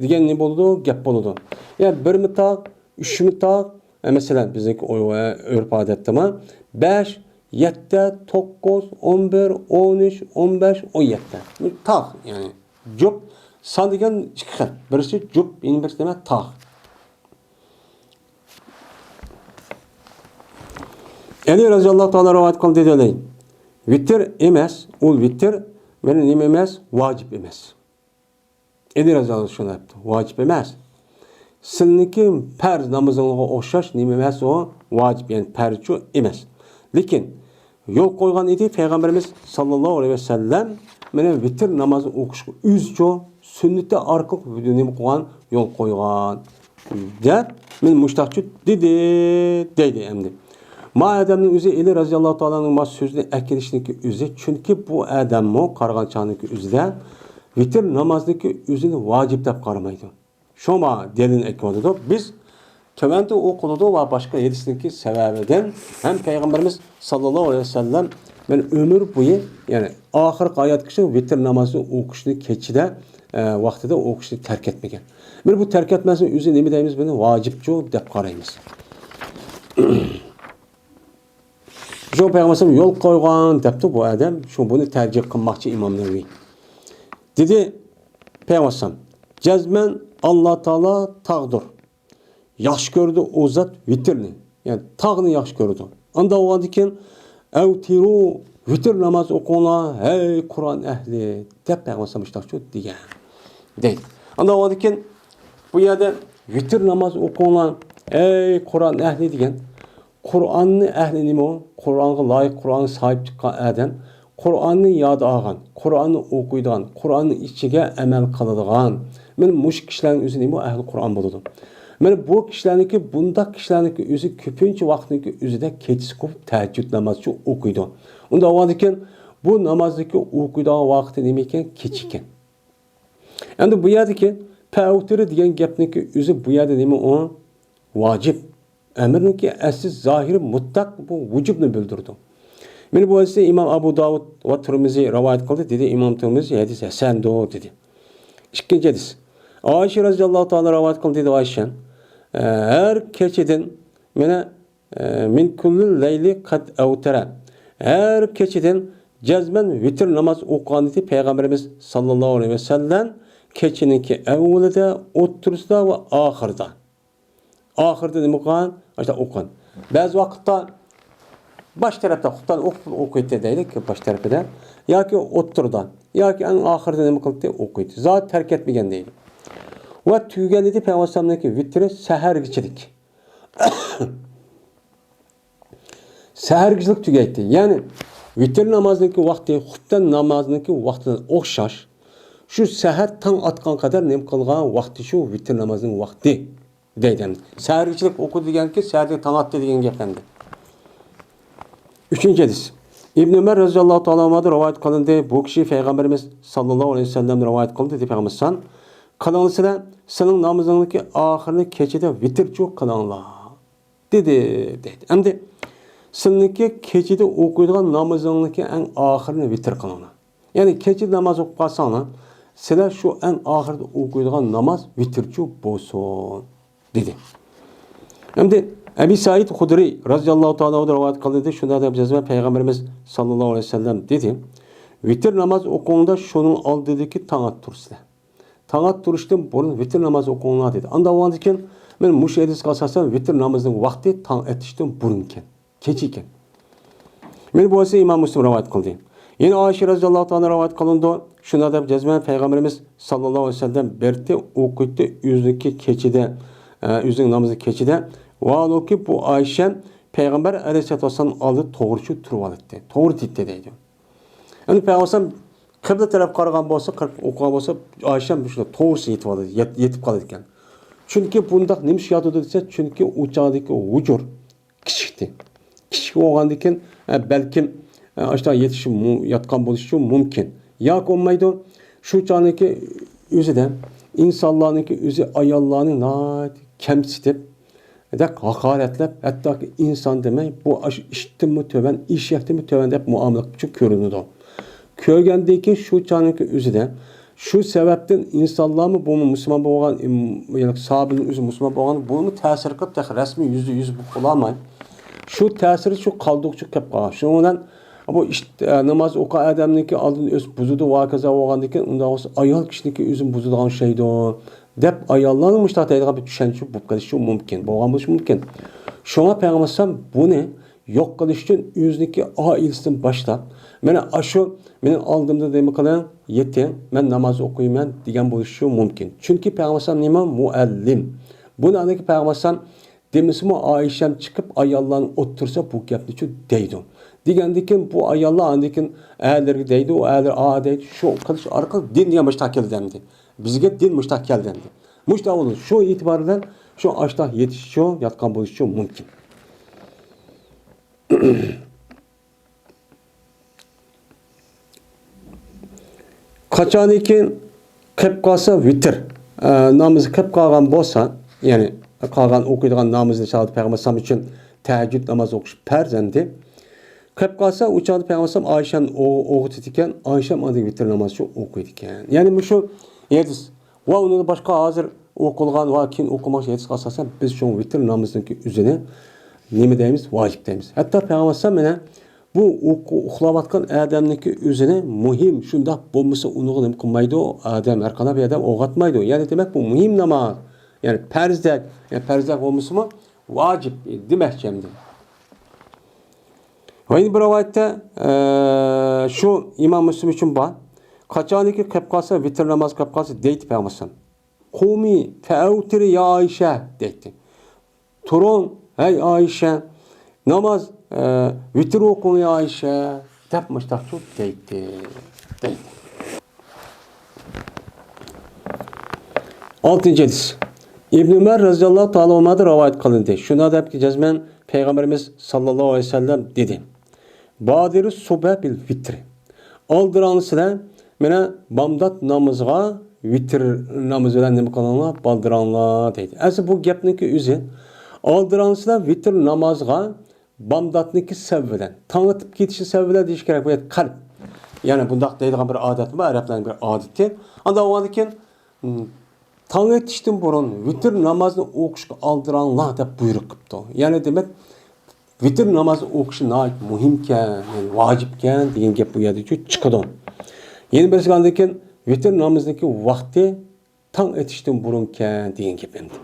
دېگەن نېمە بولىدۇ؟ گەپ بولىدۇ. يا بىرمۇ تاغ، ئۈچمۇ تاغ، ئە، مەسىلەن، بىزنىڭكى ئۇيغۇر، ئە، ئۆرپ-ئادەتتىمۇ بەش، يەتتە، توققۇز، ئون بىر، ئون ئۈچ، ئون بەش، ئون يەتتە. تاغ، يەنى جۈپ. سان دېگەن ئىككى خىل. بىرسى جۈپ، يەنە بىرسى نېمە؟ تاغ. ئەلى رەزىياللاھۇ تائالا رىۋايەت قىلدى دېدى. ۋىتىر ئەمەس، ئۇ ۋىتىر مېنى نېمە ئەمەس؟ ۋاجىپ ئەمەس. ئەلى رەزىياللاھۇ شۇنداق دەپتۇ، ۋاجىپ ئەمەس. سىلىنىڭكى پەرز نامىزىڭىزغا ئوخشاش نېمە ئەمەس ئۇ؟ ۋاجىپ، يەنى پەرزچۇ ئەمەس. لېكىن يول قويغان ئىدى پەيغەمبىرىمىز ساللاللاھۇ ئەلەيھى ۋەسەللەم، مېنى ۋىتىر نامازى ئوقۇشقا ئۆزىچۇ سۈننىتى ئارقىلىق نېمە قىلغان؟ يول قويغان. دەپ، مېنى مۇشتاقچۇ دېدى، دەيدۇ ئەمدى. ما ئادەمنىڭ ئۆزى ئەلى رەزىياللاھۇ تائالانىڭ ما سۆزىنى ئەكېلىشنىڭكى ئۆزى، چۈنكى بۇ ئادەممۇ قارىغان چاغنىڭكى ئۆزىدە ۋىتىر نامازنىڭكى ئۆزىنى ۋاجىپ دەپ قارىمايدۇ. شۇڭا دەلىلنى ئەكىۋاتىدۇ. بىز تۆۋەندە ئوقۇلىدۇ ۋە باشقا ھەدىسنىڭكى سەۋەبىدىن ھەم پەيغەمبىرىمىز ساللاللاھۇ ئەلەيھى ۋەسەللەم مەن ئۆمۈر بويى، يەنى ئاخىرقى ھاياتقىچە ۋىتىر نامازىنى ئوقۇشنى كېچىدە، ئە، ۋاقتىدا ئوقۇشنى تەرك ئەتمىگەن. مانا بۇ تەرك ئەتمەسنىڭ ئۆزى نېمە دەيمىز؟ بۇنى ۋاجىپچۇ دەپ قارايمىز. شۇ پەيغەمبەر يول قويغان دەپتۇ بۇ ئادەم. شۇ بۇنى تەرجىھ قىلماقچى ئىمام نەۋەۋى. دېدى پەيغەمبەر، جەزمەن ئاللا تائالا تاغدۇر. ياخشى كۆرىدۇ ئۇ زات ۋىتىرنى. يەنى تاغنى ياخشى كۆرىدۇ. ئاندا بولغاندىكىن، ئەۋتىرۇ، ۋىتىر ناماز ئوقۇڭلار، ھەي قۇرئان ئەھلى، دەپ پەيغەمبەر مۇشتاقچۇ دېگەن. دەيدۇ. ئاندا بولغاندىكىن، بۇ يەردە ۋىتىر ناماز ئوقۇڭلار، ھەي قۇرئان ئەھلى دېگەن. قۇرئاننى ئەھلى نېمە ئۇ؟ قۇرئانغا لايىق، قۇرئانغا ساھىب چىققان ئادەم. قۇرئاننى ياد ئالغان، قۇرئاننى ئوقۇيدىغان، قۇرئاننىڭ ئىچىگە ئەمەل قىلىدىغان. مانا مۇشۇ كىشىلەرنىڭ ئۆزى نېمە ئۇ؟ ئەھلى قۇرئان بولىدۇ. مانا بۇ كىشىلەرنىڭكى، بۇنداق كىشىلەرنىڭكى ئۆزى كۆپىنچە ۋاقىتنىڭكى ئۆزىدە كېچىسى قوپۇپ تەھەججۇد نامازچۇ ئوقۇيدۇ. ئۇنداق بولغاندىكىن بۇ نامازنىڭكى ئوقۇيدىغان ۋاقتى نېمە ئىكەن؟ كېچە ئىكەن. ئەمدى بۇ يەردىكى پەۋتىرى دېگەن گەپنىڭكى ئۆزى بۇ يەردە نېمە ئۇ؟ ۋاجىپ. ئەمرنىڭكى ئەسلى زاھىرى مۇتلەق بۇ ۋۇجۇبنى بىلدۈرىدۇ. مانا بۇ ھەدىسنى ئىمام ئەبۇ داۋۇد ۋە تۇرمۇزى رىۋايەت قىلدى، دېدى ئىمام تۇرمۇزى، ھەدىس ھەسەندۇر، دېدى. ئىككىنچى ھەدىس. ئائىشە رەزىياللاھۇ تائالا رىۋايەت قىلدى، دېدى ئائىشە، ھەر كېچىدىن مانا، مىن كۇللى لەيلى قەد ئەۋتەرە. ھەر كېچىدىن جەزمەن ۋىتىر ناماز ئوقۇغان ئىدى پەيغەمبىرىمىز ساللاللاھۇ ئەلەيھى ۋەسەللەم، كېچىنىڭكى ئەۋۋىلىدە، ئوتتۇرىسىدا ۋە ئاخىرىدا. ئاخىرىدا نېمە قىلغان؟ ئاشۇنداق ئوقۇغان. بەزى ۋاقىتتا باش تەرەپتە خۇپتان ئوقۇپ ئوقۇيتتى دەيلى، باش تەرىپىدە. ياكى ئوتتۇرىدا. ياكى ئەڭ ئاخىرىدا نېمە قىلاتتى؟ ئوقۇيتتى. زادى تەرك ئەتمىگەن دەيلى. ۋە تۈگىگەن ئىدى پەيغەمبەر ئەلەيھىسسالامنىڭكى ۋىترى سەھەرگىچىلىك. سەھەرگىچىلىك تۈگەيتتى. يەنى ۋىتىر نامازنىڭكى ۋاقتى خۇپتان نامازنىڭكى ۋاقتىدىن ئوخشاش. شۇ سەھەر تاڭ ئاتقان قەدەر نېمە قىلغان ۋاقتى شۇ ۋىتىر نامازنىڭ ۋاقتى. دەيدۇ ئەمدى. سەھەرگىچىلىك ئوقۇدى دېگەنكى، سەھەردىن تاڭ ئاتتى دېگەن گەپ ئەمدى. ئۈچىنچى ھەدىس. ئىبن ئۆمەر رەزىياللاھۇ تائالا ئەنھۇدىن رىۋايەت قىلىندى. بۇ كىشى پەيغەمبىرىمىز ساللاللاھۇ ئەلەيھى ۋەسەللەمدىن رىۋايەت قىلىندى، دېدى پەيغەمبەر سان. قىلىڭلار سىلەر، سىلىڭ نامىزىڭنىڭكى ئاخىرىنى كېچىدە ۋىتىرچۇ قىلىڭلار، دېدى، دەيدۇ. ئەمدى سىلىنىڭكى كېچىدە ئوقۇيدىغان نامىزىڭنىڭكى ئەڭ ئاخىرىنى ۋىتىر قىلىڭلار. يەنى كېچىدە ناماز ئوقۇپ قالساڭلار، سىلەر شۇ ئەڭ ئاخىرىدا ئوقۇيدىغان ناماز ۋىتىرچۇ بولسۇن، دېدى. ئەمدى ئەبى سەئىد خۇدرىي رەزىياللاھۇ تائالا ئەنھۇ رىۋايەت قىلدى، شۇنداق دەپ جەزمەن پەيغەمبىرىمىز ساللاللاھۇ ئەلەيھى ۋەسەللەم دېدى، ۋىتىر ناماز ئوقۇڭدا شۇنىڭ ئالدىدىكى تاڭ ئاتتۇرۇسىلەر. تاڭ ئاتتۇرۇشتىن بۇرۇن ۋىتىر ناماز ئوقۇڭلار دېدى. ئانداق بولغاندىكىن، مانا مۇشۇ ھەدىسكە ئاساسەن ۋىتىر نامىزىنىڭ ۋاقتى تاڭ ئېتىشتىن بۇرۇن ئىكەن. كېچە ئىكەن. مانا بۇ ھەدىسنى ئىمام مۇسلىم رىۋايەت قىلدى. يەنە ئائىشە رەزىياللاھۇ تائالا رىۋايەت قىلىنىدۇ. شۇنداق دەپ جەزمەن پەيغەمبىرىمىز ساللاللاھۇ ئەلەيھى ۋەسەللەم بىرتى ئوقۇيتتى ئۆزىنىڭكى كېچىدە، ئە، ئۆزىنىڭ نامىزى كېچىدە. ۋاھالۇكى بۇ ئائىشە پەيغەمبەر ئەلەيھىسسالاتۇ ۋەسسالام ئالدىدا توغرىچۇ تۇرۇۋالاتتى. توغرا دەيتتى دەيدۇ. ئەمدى پەيغەمبەر كىبلە تەرەپ قارىغان بولسا، قىرىپ ئوقۇغان بولسا، ئائىشەم شۇنداق توغرىسى يېتىپ ئالىدۇ، يېت-، يېتىپ قالىدىكەن. چۈنكى بۇنداق نېمىشقا ياتىدۇ دېسە، چۈنكى ئۇ چاغدىكى ھۇجۇر كىچىكتى. كىچىك بولغاندىكىن، ئە، بەلكىم، ئە، ئاشۇنداق يېتىشى مۇ-، ياتقان بولۇشى مۇمكىن. ياكى بولمايدۇ، شۇ چاغنىڭكى ئۆزىدە ئىنسانلارنىڭكى ئۆزى ئاياللارنى ناھايىتى كەمسىتىپ، دەپ ھاقارەتلەپ، ھەتتاكى ئىنسان دېمەي، بۇ ئاشۇ ئىتتىنمۇ تۆۋەن، ئېشەكتىنمۇ تۆۋەن دەپ مۇئامىلە قىلىپ كۆرۈنىدۇ. كۆرگەندىن كېيىن شۇ چاغنىڭكى ئۆزىدە، شۇ سەۋەبتىن ئىنسانلارمۇ بۇمۇ مۇسۇلمان بولغان، ئىم، يەنى ساھابىنىڭ ئۆزى مۇسۇلمان بولغان، بۇمۇ تەسىر قىلىپ، تېخى رەسمىي يۈزدە يۈز بولۇپ بولالماي، شۇ تەسىرى شۇ قالدۇقچە كەپ قالغان. شۇنىڭ بىلەن بۇ ئىش، ئە، ناماز ئوقۇغان ئادەمنىڭكى ئالدىن ئۆسۈپ بۇزىدۇ، ۋاكازا بولغاندىن كېيىن، ئۇنداق بولسا ئايال كىشىنىڭكى ئۆزىنى بۇزىدىغان ئوخشايدۇ، دەپ ئاياللارنىڭ مۇشۇنداق دەيدىغان بىر چۈشەنچە بولۇپ قېلىشى مۇمكىن، بولغان بولۇشى مۇمكىن. شۇڭا پەيغەمبەر ئەلەيھىسسالام بۇنى يوق قىلىش ئۈچۈن ئۆزىنىڭكى ئائىلىسىدىن باشلاپ، مانا ئاشۇ مېنىڭ ئالدىمدا نېمە قىلىڭ، يېتىڭ، مەن ناماز ئوقۇيمەن دېگەن بولۇشى مۇمكىن. چۈنكى پەيغەمبەر ئەلەيھىسسالام نېمە؟ مۇئەللىم. بۇنى ئاندىن كېيىن پەيغەمبەر ئەلەيھىسسالام دېمىسىمۇ، ئائىشەم چىقىپ ئاياللارنى ئولتۇرسا بۇ گەپنىچۇ دەيدۇ. دېگەندىن كېيىن بۇ ئاياللار ئاندىن كېيىن ئەرلىرىگە دەيدۇ، ئۇ ئەرلەر ئا دەيدۇ، شۇ قىلىش ئارقىلىق دىن دېگەن مۇشۇنداق كەلدى ئەمدى. بىزگە دىن مۇشۇنداق كەلدى ئەمدى. مۇشۇنداق بولىدۇ. شۇ ئېتىبار بىلەن شۇ ئاشۇنداق يېتىشىچۇ، ياتقان بولۇشىچۇ مۇمكىن. قاچانكى قېلىپ قالسا ۋىتىر، ئە، نامىزى قېلىپ قالغان بولسا، يەنى قالغان ئوقۇيدىغان نامىزى شاھادەت پەيغەمبەر ئەلەيھىسسالام ئۈچۈن تەھەججۇد ناماز ئوقۇش پەرز ئەمدى. قېلىپ قالسا، ئۇ چاغدا پەيغەمبەر ئەلەيھىسسالام ئائىشەمنى ئوغ-، ئويغىتىدىكەن، ئائىشەم ئاندىن ۋىتىر نامازى ئوقۇيدىكەن. يەنى مۇشۇ ھەدىس ۋە ئۇنىڭدىن باشقا ھازىر ئوقۇلغان ۋە كېيىن ئوقۇلماقچى ھەدىسكە ئاساسەن، بىز شۇڭا ۋىتىر نامىزىنىڭكى ئۆزىنى نېمە دەيمىز؟ ۋاجىپ دەيمىز. ھەتتا پەيغەمبەر ئەلەيھىسسالام مانا بۇ ئۇخ-، ئۇخلاۋاتقان ئادەمنىڭكى ئۆزىنى مۇھىم، شۇنداق بولمىسا ئۇنىڭغا نېمە قىلمايدۇ؟ ئادەم، ھەر قانداق بىر ئادەم ئويغاتمايدۇ. يەنى دېمەك، بۇ مۇھىم ناماز. يەنى پەرزدەك، يەنى پەرزدەك بولمىسىمۇ ۋاجىپ دېمەكچى ئەمدى. ۋە يەنە بىر رىۋايەتتە، ئە، شۇ ئىمام مۇسلىم ئۈچۈن بار. قاچانكى قېلىپ قالسا، ۋىتىر ناماز قېلىپ قالسا، دەيتتى پەيغەمبەر ئەلەيھىسسالام. قۇمى فەئەۋتىرى يا ئائىشە دەيتتى. تۇرۇڭ، ھەي ئائىشە، ناماز، ئە، ۋىتىر ئوقۇڭ يا ئائىشە، دەپ مۇشتاقچۇ دەيتتى. دەيتتى. ئالتىنچى ھەدىس. ئىبن ئۆمەر رەزىياللاھۇ تائالا ئەنھۇمادىن رىۋايەت قىلىندى. شۇنداق دەپكى، جەزمەن پەيغەمبىرىمىز ساللاللاھۇ ئەلەيھى ۋەسەللەم دېدى: بادىرۇ سۇبھە بىل ۋىتر. ئالدىراڭلىسىلەر، مانا، بامدات نامىزىغا ۋىتر نامىزى بىلەن نېمە قىلىڭلار؟ بالدىراڭلار دەيدۇ. ئەسلى بۇ گەپنىڭكى ئۆزى، ئالدىراڭلىسىلەر ۋىتر نامازغا بامداتنىڭكى سەۋەبى بىلەن، تاڭ ئېتىپ كېتىشى سەۋەبى بىلەن دېيىش كېرەك. بۇ يەردە قەلب. يەنى بۇنداق دەيدىغان بىر ئادەت بار، ئەرەبلەرنىڭ بىر ئادىتى. ئاندىن ئۇنىڭدىن كېيىن، م، تاڭ ئېتىشتىن بۇرۇن ۋىتر نامازنى ئوقۇشقا ئالدىراڭلار دەپ بۇيرۇق قىپتۇ. يەنى دېمەك، ۋىتر نامازنى ئوقۇشى ناھايىتى مۇھىمكەن، يەنى ۋاجىپكەن دېگەن گەپ بۇ يەردە چىقىدۇ. يەنە بىرسى ئاندىن كېيىن ۋىتر نامىزىنىڭكى ۋاقتى تاڭ ئېتىشتىن بۇرۇنكەن دېگەن گەپ ئەمدى.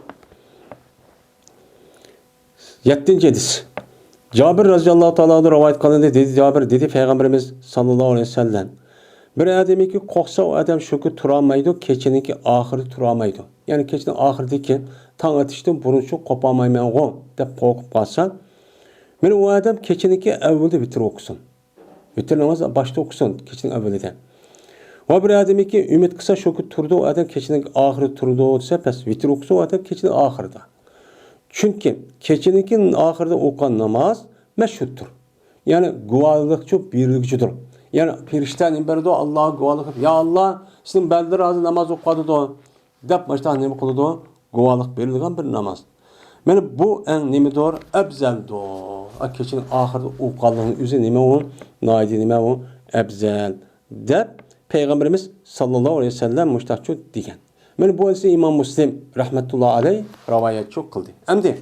يەتتىنچى ھەدىس. جابىر رەزىياللاھۇ تائالا ئەنھۇ رىۋايەت قىلىندى. دېدى جابىر، دېدى پەيغەمبىرىمىز ساللاللاھۇ ئەلەيھى ۋەسەللەم: بىر ئادەمكى قورقسا، ئۇ ئادەم شۇ كۈن تۇرالمايدۇ، كېچىنىڭكى ئاخىرى تۇرالمايدۇ. يەنى كېچىنىڭ ئاخىرىدىكى تاڭ ئېتىشتىن بۇرۇنچۇ قوپالمايمەنغۇ دەپ قورقۇپ قالسا، مانا ئۇ ئادەم كېچىنىڭكى ئەۋۋىلىدە ۋىتىر ئوقۇسۇن. ۋىتىر ناماز باشتا ئوقۇسۇن، كېچىنىڭ ئەۋۋىلىدە. ۋە بىر ئادەمكى ئۈمىد قىلسا، شۇ كۈن تۇرىدۇ، ئۇ ئادەم كېچىنىڭ ئاخىرى تۇرىدۇ دېسە، بەس، ۋىتىر ئوقۇسۇن، ئۇ ئادەم كېچىنىڭ ئاخىرىدا. چۈنكى كېچىنىڭكى ئاخىرىدا ئوقۇغان ناماز مەشھۇدتۇر. يەنى گۇۋاھلىقچۇ بېرىلگۈچىدۇر. يەنى پەرىشتە نېمە بېرىدۇ؟ ئاللاغا گۇۋاھلىق قىلىپ، يا ئاللا، سېنىڭ بەندىلىرىڭ ھازىر ناماز ئوقۇۋاتىدۇ، دەپ مۇشۇنداق نېمە قىلىدۇ؟ گۇۋاھلىق بېرىلگەن بىر ناماز. مانا بۇ ئەڭ نېمىدۇر؟ ئەپزەلدۇر. ئا، كېچىنىڭ ئاخىرىدا ئوقۇغانلىقنىڭ ئۆزى نېمە ئۇ؟ ناھايىتى نېمە ئۇ؟ ئەپزەل، دەپ پەيغەمبىرىمىز ساللاللاھۇ ئەلەيھى ۋەسەللەم مۇشۇنداقچۇ دېگەن. مانا بۇ ھەدىسنى ئىمام مۇسلىم رەھمەتۇللا ئەلەيھ رىۋايەتچۇ قىلدى. ئەمدى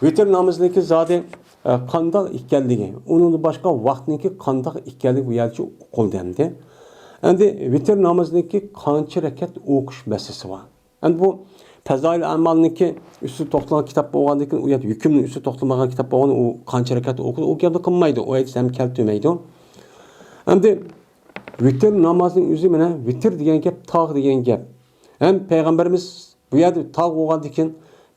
ۋىتىر نامىزىنىڭكى زادى، ئە، قانداق ئىكەنلىكى، ئۇنىڭدىن باشقا ۋاقىتنىڭكى قانداق ئىكەنلىكى بۇ يەرچە ئۇقۇلدى ئەمدى. ئەمدى ۋىتىر نامىزىنىڭكى قانچە رەكەت ئوقۇش مەسىلىسى بار. ئەمدى بۇ پەزائىل ئەمالنىڭكى ئۈستىدە توختالغان كىتاب بولغاندىن كېيىن، ئۇ يەردە ھۆكۈمنىڭ ئۈستىدە توختالمىغان كىتاب بولغان، ئۇ قانچە رەكەت ئوقۇدى، ئۇ گەپنى قىلمايدۇ، ئۇ ھەدىس ھەم كەلتۈرمەيدۇ. ئەمدى ۋىتىر نامازنىڭ ئۆزى، مانا، ۋىتىر دېگەن گەپ، تاغ دېگەن گەپ. ھەم پەيغەمبىرىمىز بۇ يەردە تاغ بولغاندىن كېيىن،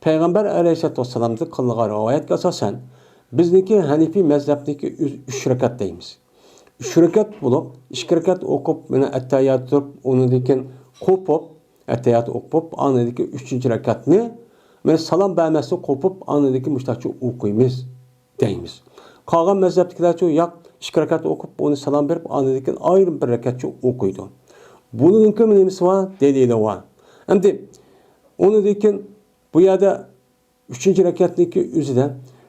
پەيغەمبەر ئەلەيھىسسالاتۇ ۋەسسالامدىن قىلىنغان رىۋايەتكە ئاساسەن، بىزنىڭكى ھەنىفىي مەزھەپنىڭكى ئۆزى ئۈچ رەكەت دەيمىز. ئۈچ رەكەت بولۇپ، ئىككى رەكەت ئوقۇپ، مانا، ئەتتەھىيات تۇرۇپ، ئۇنىڭدىن كېيىن قوپۇپ، ئەتتەھىيات ئوقۇپ، ئاندىن كېيىن ئۈچىنچى رەكەتنى، مانا، سالام بەرمەستىن قوپۇپ، ئاندىن كېيىن مۇشۇنداقچە ئوقۇيمىز دەيمىز. قالغان مەزھەپتىكىلەرچۇ ياق، ئىككى رەكەت ئوقۇپ، ئۇنى سالام بېرىپ، ئاندىن كېيىن ئايرىم بىر رەكەتچە ئوقۇيدۇ. بۇنىڭكى نېمىسى بار؟ دەلىلى بار. ئەمدى ئۇنىڭدىن كېيىن بۇ يەردە ئۈچىنچى رەكەتنىڭكى ئۆزىدە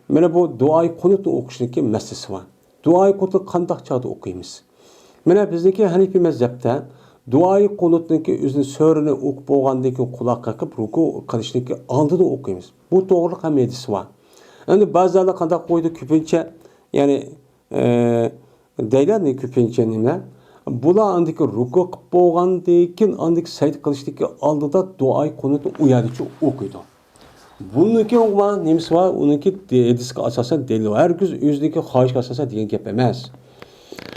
مانا بۇ دۇئاي قۇنۇتنى ئوقۇشنىڭكى مەسىلىسى بار. دۇئاي قۇنۇتنى قانداق چاغدا ئوقۇيمىز؟ مانا بىزنىڭكى ھەنىفىي مەزھەپتە دۇئاي قۇنۇتنىڭكى ئۆزىنى سۈرىنى ئوقۇپ بولغاندىن كېيىن قۇلاق قېقىپ رۇكۇ قىلىشنىڭكى ئالدىدا ئوقۇيمىز. بۇ توغرىلىق ھەم ھەدىس بار. ئەمدى بەزىلەر قانداق قويدى، كۆپىنچە، يەنى، ئە، دەيلەر، نېمە كۆپىنچە نېمە؟ بۇلار ئاندىكى رۇكۇ قىلىپ بولغاندىن كېيىن، ئاندىكى سەجدە قىلىشتىكى ئالدىدا دۇئاي قۇنۇتنى ئۇ يەردىچۇ ئوقۇيدۇ. بۇنىڭكى ئۇ نېمىسى بار؟ ئۇنىڭكى ھەدىسكە ئاساسەن دەلىل. ھەرگىز ئۆزىنىڭكى خاھىشىغا ئاساسەن دېگەن گەپ ئەمەس.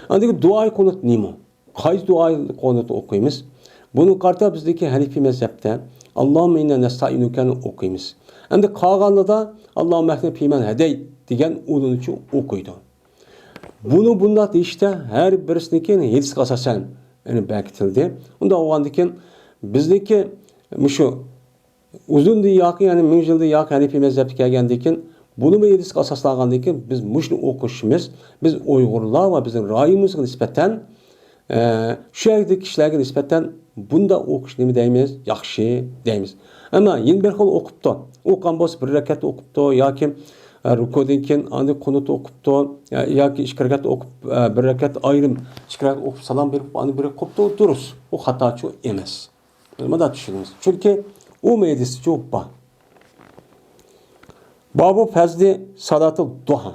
ئاندىكى دۇئاي قۇنۇت نېمە؟ قايسى دۇئاي قۇنۇتنى ئوقۇيمىز؟ بۇنى قارىتا بىزدىكى ھەنىفىي مەزھەپتە، «ئاللاھۇممە ئىننا نەستەئىنۇكەنى» ئوقۇيمىز. ئەمدى قالغانلىرىدا، «ئاللاھۇممە ھەدىنى فىمەن ھەدەيت» دېگەن ئۇلىنىچۇ ئوقۇيدۇ. بۇنى بۇنداق دېيىشتە ھەر بىرسىنىڭكى ھەدىسكە ئاساسەن، يەنى بەكىتىلدى. ئۇنداق بولغاندىكىن بىزنىڭكى مۇشۇ ئۇزۇندىن ياقى، يەنى مىڭ يىلدىن ياقى ھەنىپىي مەزھەپكە كەلگەندىن كېيىن، بۇنىمۇ ھەدىسكە ئاساسلانغاندىن كېيىن، بىز مۇشۇنى ئوقۇشىمىز، بىز ئۇيغۇرلار ۋە بىزنىڭ رايونىمىزغا نىسبەتەن، ئە، شۇ يەردىكى كىشىلەرگە نىسبەتەن بۇنداق ئوقۇش نېمە دەيمىز؟ ياخشى دەيمىز. ئەمما يەنە بىر خىل ئوقۇپتۇ. ئوقۇغان بولسا بىر رەكەت ئوقۇپتۇ ياكى، ئە، رۇكۇدىن كېيىن ئاندىن قۇنۇت ئوقۇپتۇ، يا-، ياكى ئىككى رەكەت ئوقۇپ، ئە، بىر رەكەت ئايرىم، ئىككى رەكەت ئوقۇپ سالام بېرىپ، ئاندىن بىر رەكەت قوپتۇ، دۇرۇس. ئۇ خاتاچۇ ئەمەس. مۇنداق چۈشىنىمىز. چۈنكى ئۇ ھەدىسچۇ بار. بابۇ پەزلى سالاتىل دۇھا.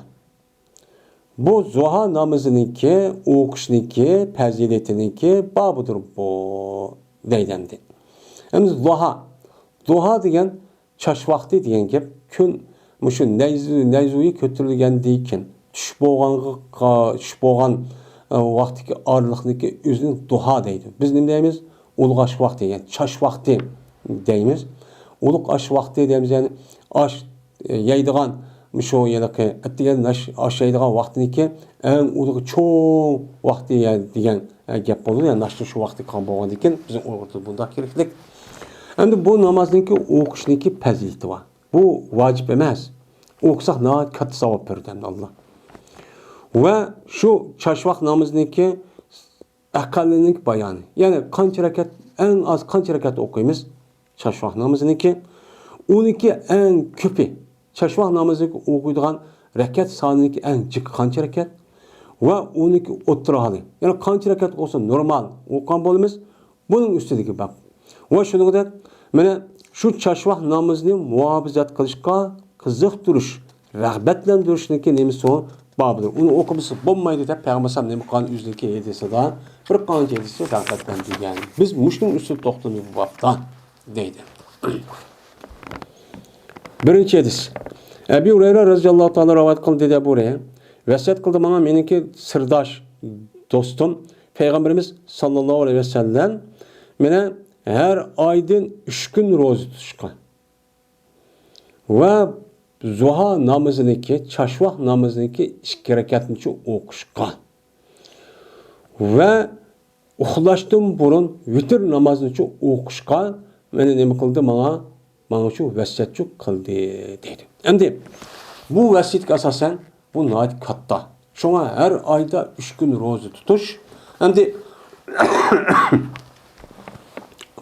بۇ زۇھا نامىزىنىڭكى، ئوقۇشنىڭكى، پەزىلىتىنىڭكى بابىدۇر بۇ، دەيدۇ ئەمدى. ئەمدى زۇھا. زۇھا دېگەن چاچ ۋاقتى دېگەن گەپ. كۈن مۇشۇ نەيزۇ-، نەيزۇيى كۆتۈرۈلگەندىن كېيىن، چۈش بولغانغا، چۈش بولغان، ئە، ۋاقتىكى ئارىلىقنىكى ئۆزىنى دۇھا دەيدۇ. بىز نېمە دەيمىز؟ ئۇلغاش ۋاقتى، يەنى چاچ ۋاقتى دەيمىز. ئۇلۇغ ئاش ۋاقتى دەيمىز، يەنى ئاش، ئە، يەيدىغان، مۇشۇ ھېلىقى ئەتىگەن ئاش، ئاش يەيدىغان ۋاقتىنىكى ئەڭ ئۇلۇغ چوڭ ۋاقتى، يە-، دېگەن، ئە، گەپ بولىدۇ. يەنى ناشتا شۇ ۋاقتى قىلغان بولغاندىن كېيىن بىزنىڭ ئۇيغۇردا بۇنداق كېرەكلىك. ئەمدى بۇ نامازنىڭكى ئوقۇشنىڭكى پەزىلىتى بار. بۇ ۋاجىپ ئەمەس. ئوقۇساق ناھايىتى كاتتا ساۋاب بېرىدۇ ئەمدى ئاللا. ۋە شۇ چاچ ۋاق نامىزىنىڭكى ئەقەللىنىڭ بايانى. يەنى قانچە رەكەت، ئەڭ ئاز قانچە رەكەت ئوقۇيمىز؟ چاچ ۋاق نامىزىنىڭكى. ئۇنىڭكى ئەڭ كۆپى. چاچ ۋاق نامىزىنىڭكى ئوقۇيدىغان رەكەت سانىنىڭكى ئەڭ جىقى قانچە رەكەت؟ ۋە ئۇنىڭكى ئوتتۇرا ھالى. يەنى قانچە رەكەت بولسا نورمال ئوقۇغان بولىمىز؟ بۇنىڭ ئۈستىدىكى باب. ۋە شۇنىڭدەك، مانا شۇ چاچ ۋاق نامىزىنى مۇھاپىزەت قىلىشقا قىزىقتۇرۇش، رىغبەتلەندۈرۈشنىڭكى نېمىسى بابىدۇر. ئۇنى ئوقۇمىسا بولمايدۇ دەپ پەيغەمبەر ئەلەيھىسسالام نېمە قىلغان؟ ئۆزىنىڭكى ھەدىسىدە بىر قانچە ھەدىسنى رىغبەتلەندۈرگەن. بىز مۇشۇنىڭ ئۈستىدە توختىلىمىز بۇ بابتا، دەيدۇ. بىرىنچى ھەدىس. ئەبى ھۇرەيرە رەزىياللاھۇ تائالا رىۋايەت قىلدى، دېدى ئەبۇ ھۇرەيرە. ۋەسىيەت قىلدى ماڭا مېنىڭكى سىرداش، دوستۇم، پەيغەمبىرىمىز ساللاللاھۇ ئەلەيھى ۋەسەللەم، مانا ھەر ئايدىن ئۈچ كۈن روزا تۇتۇشقا ۋە زۇھا نامىزىنىڭكى، چاچ ۋاق نامىزىنىڭكى ئىككى رەكەتنىچۇ ئوقۇشقا ۋە ئۇخلاشتىن بۇرۇن ۋىتىر نامازنىچۇ ئوقۇشقا مېنى نېمە قىلدى؟ ماڭا، ماڭىچۇ ۋەسىيەتچۇ قىلدى، دەيدۇ. ئەمدى بۇ ۋەسىيەتكە ئاساسەن، بۇ ناھايىتى كاتتا. شۇڭا ھەر ئايدا ئۈچ كۈن روزا تۇتۇش. ئەمدى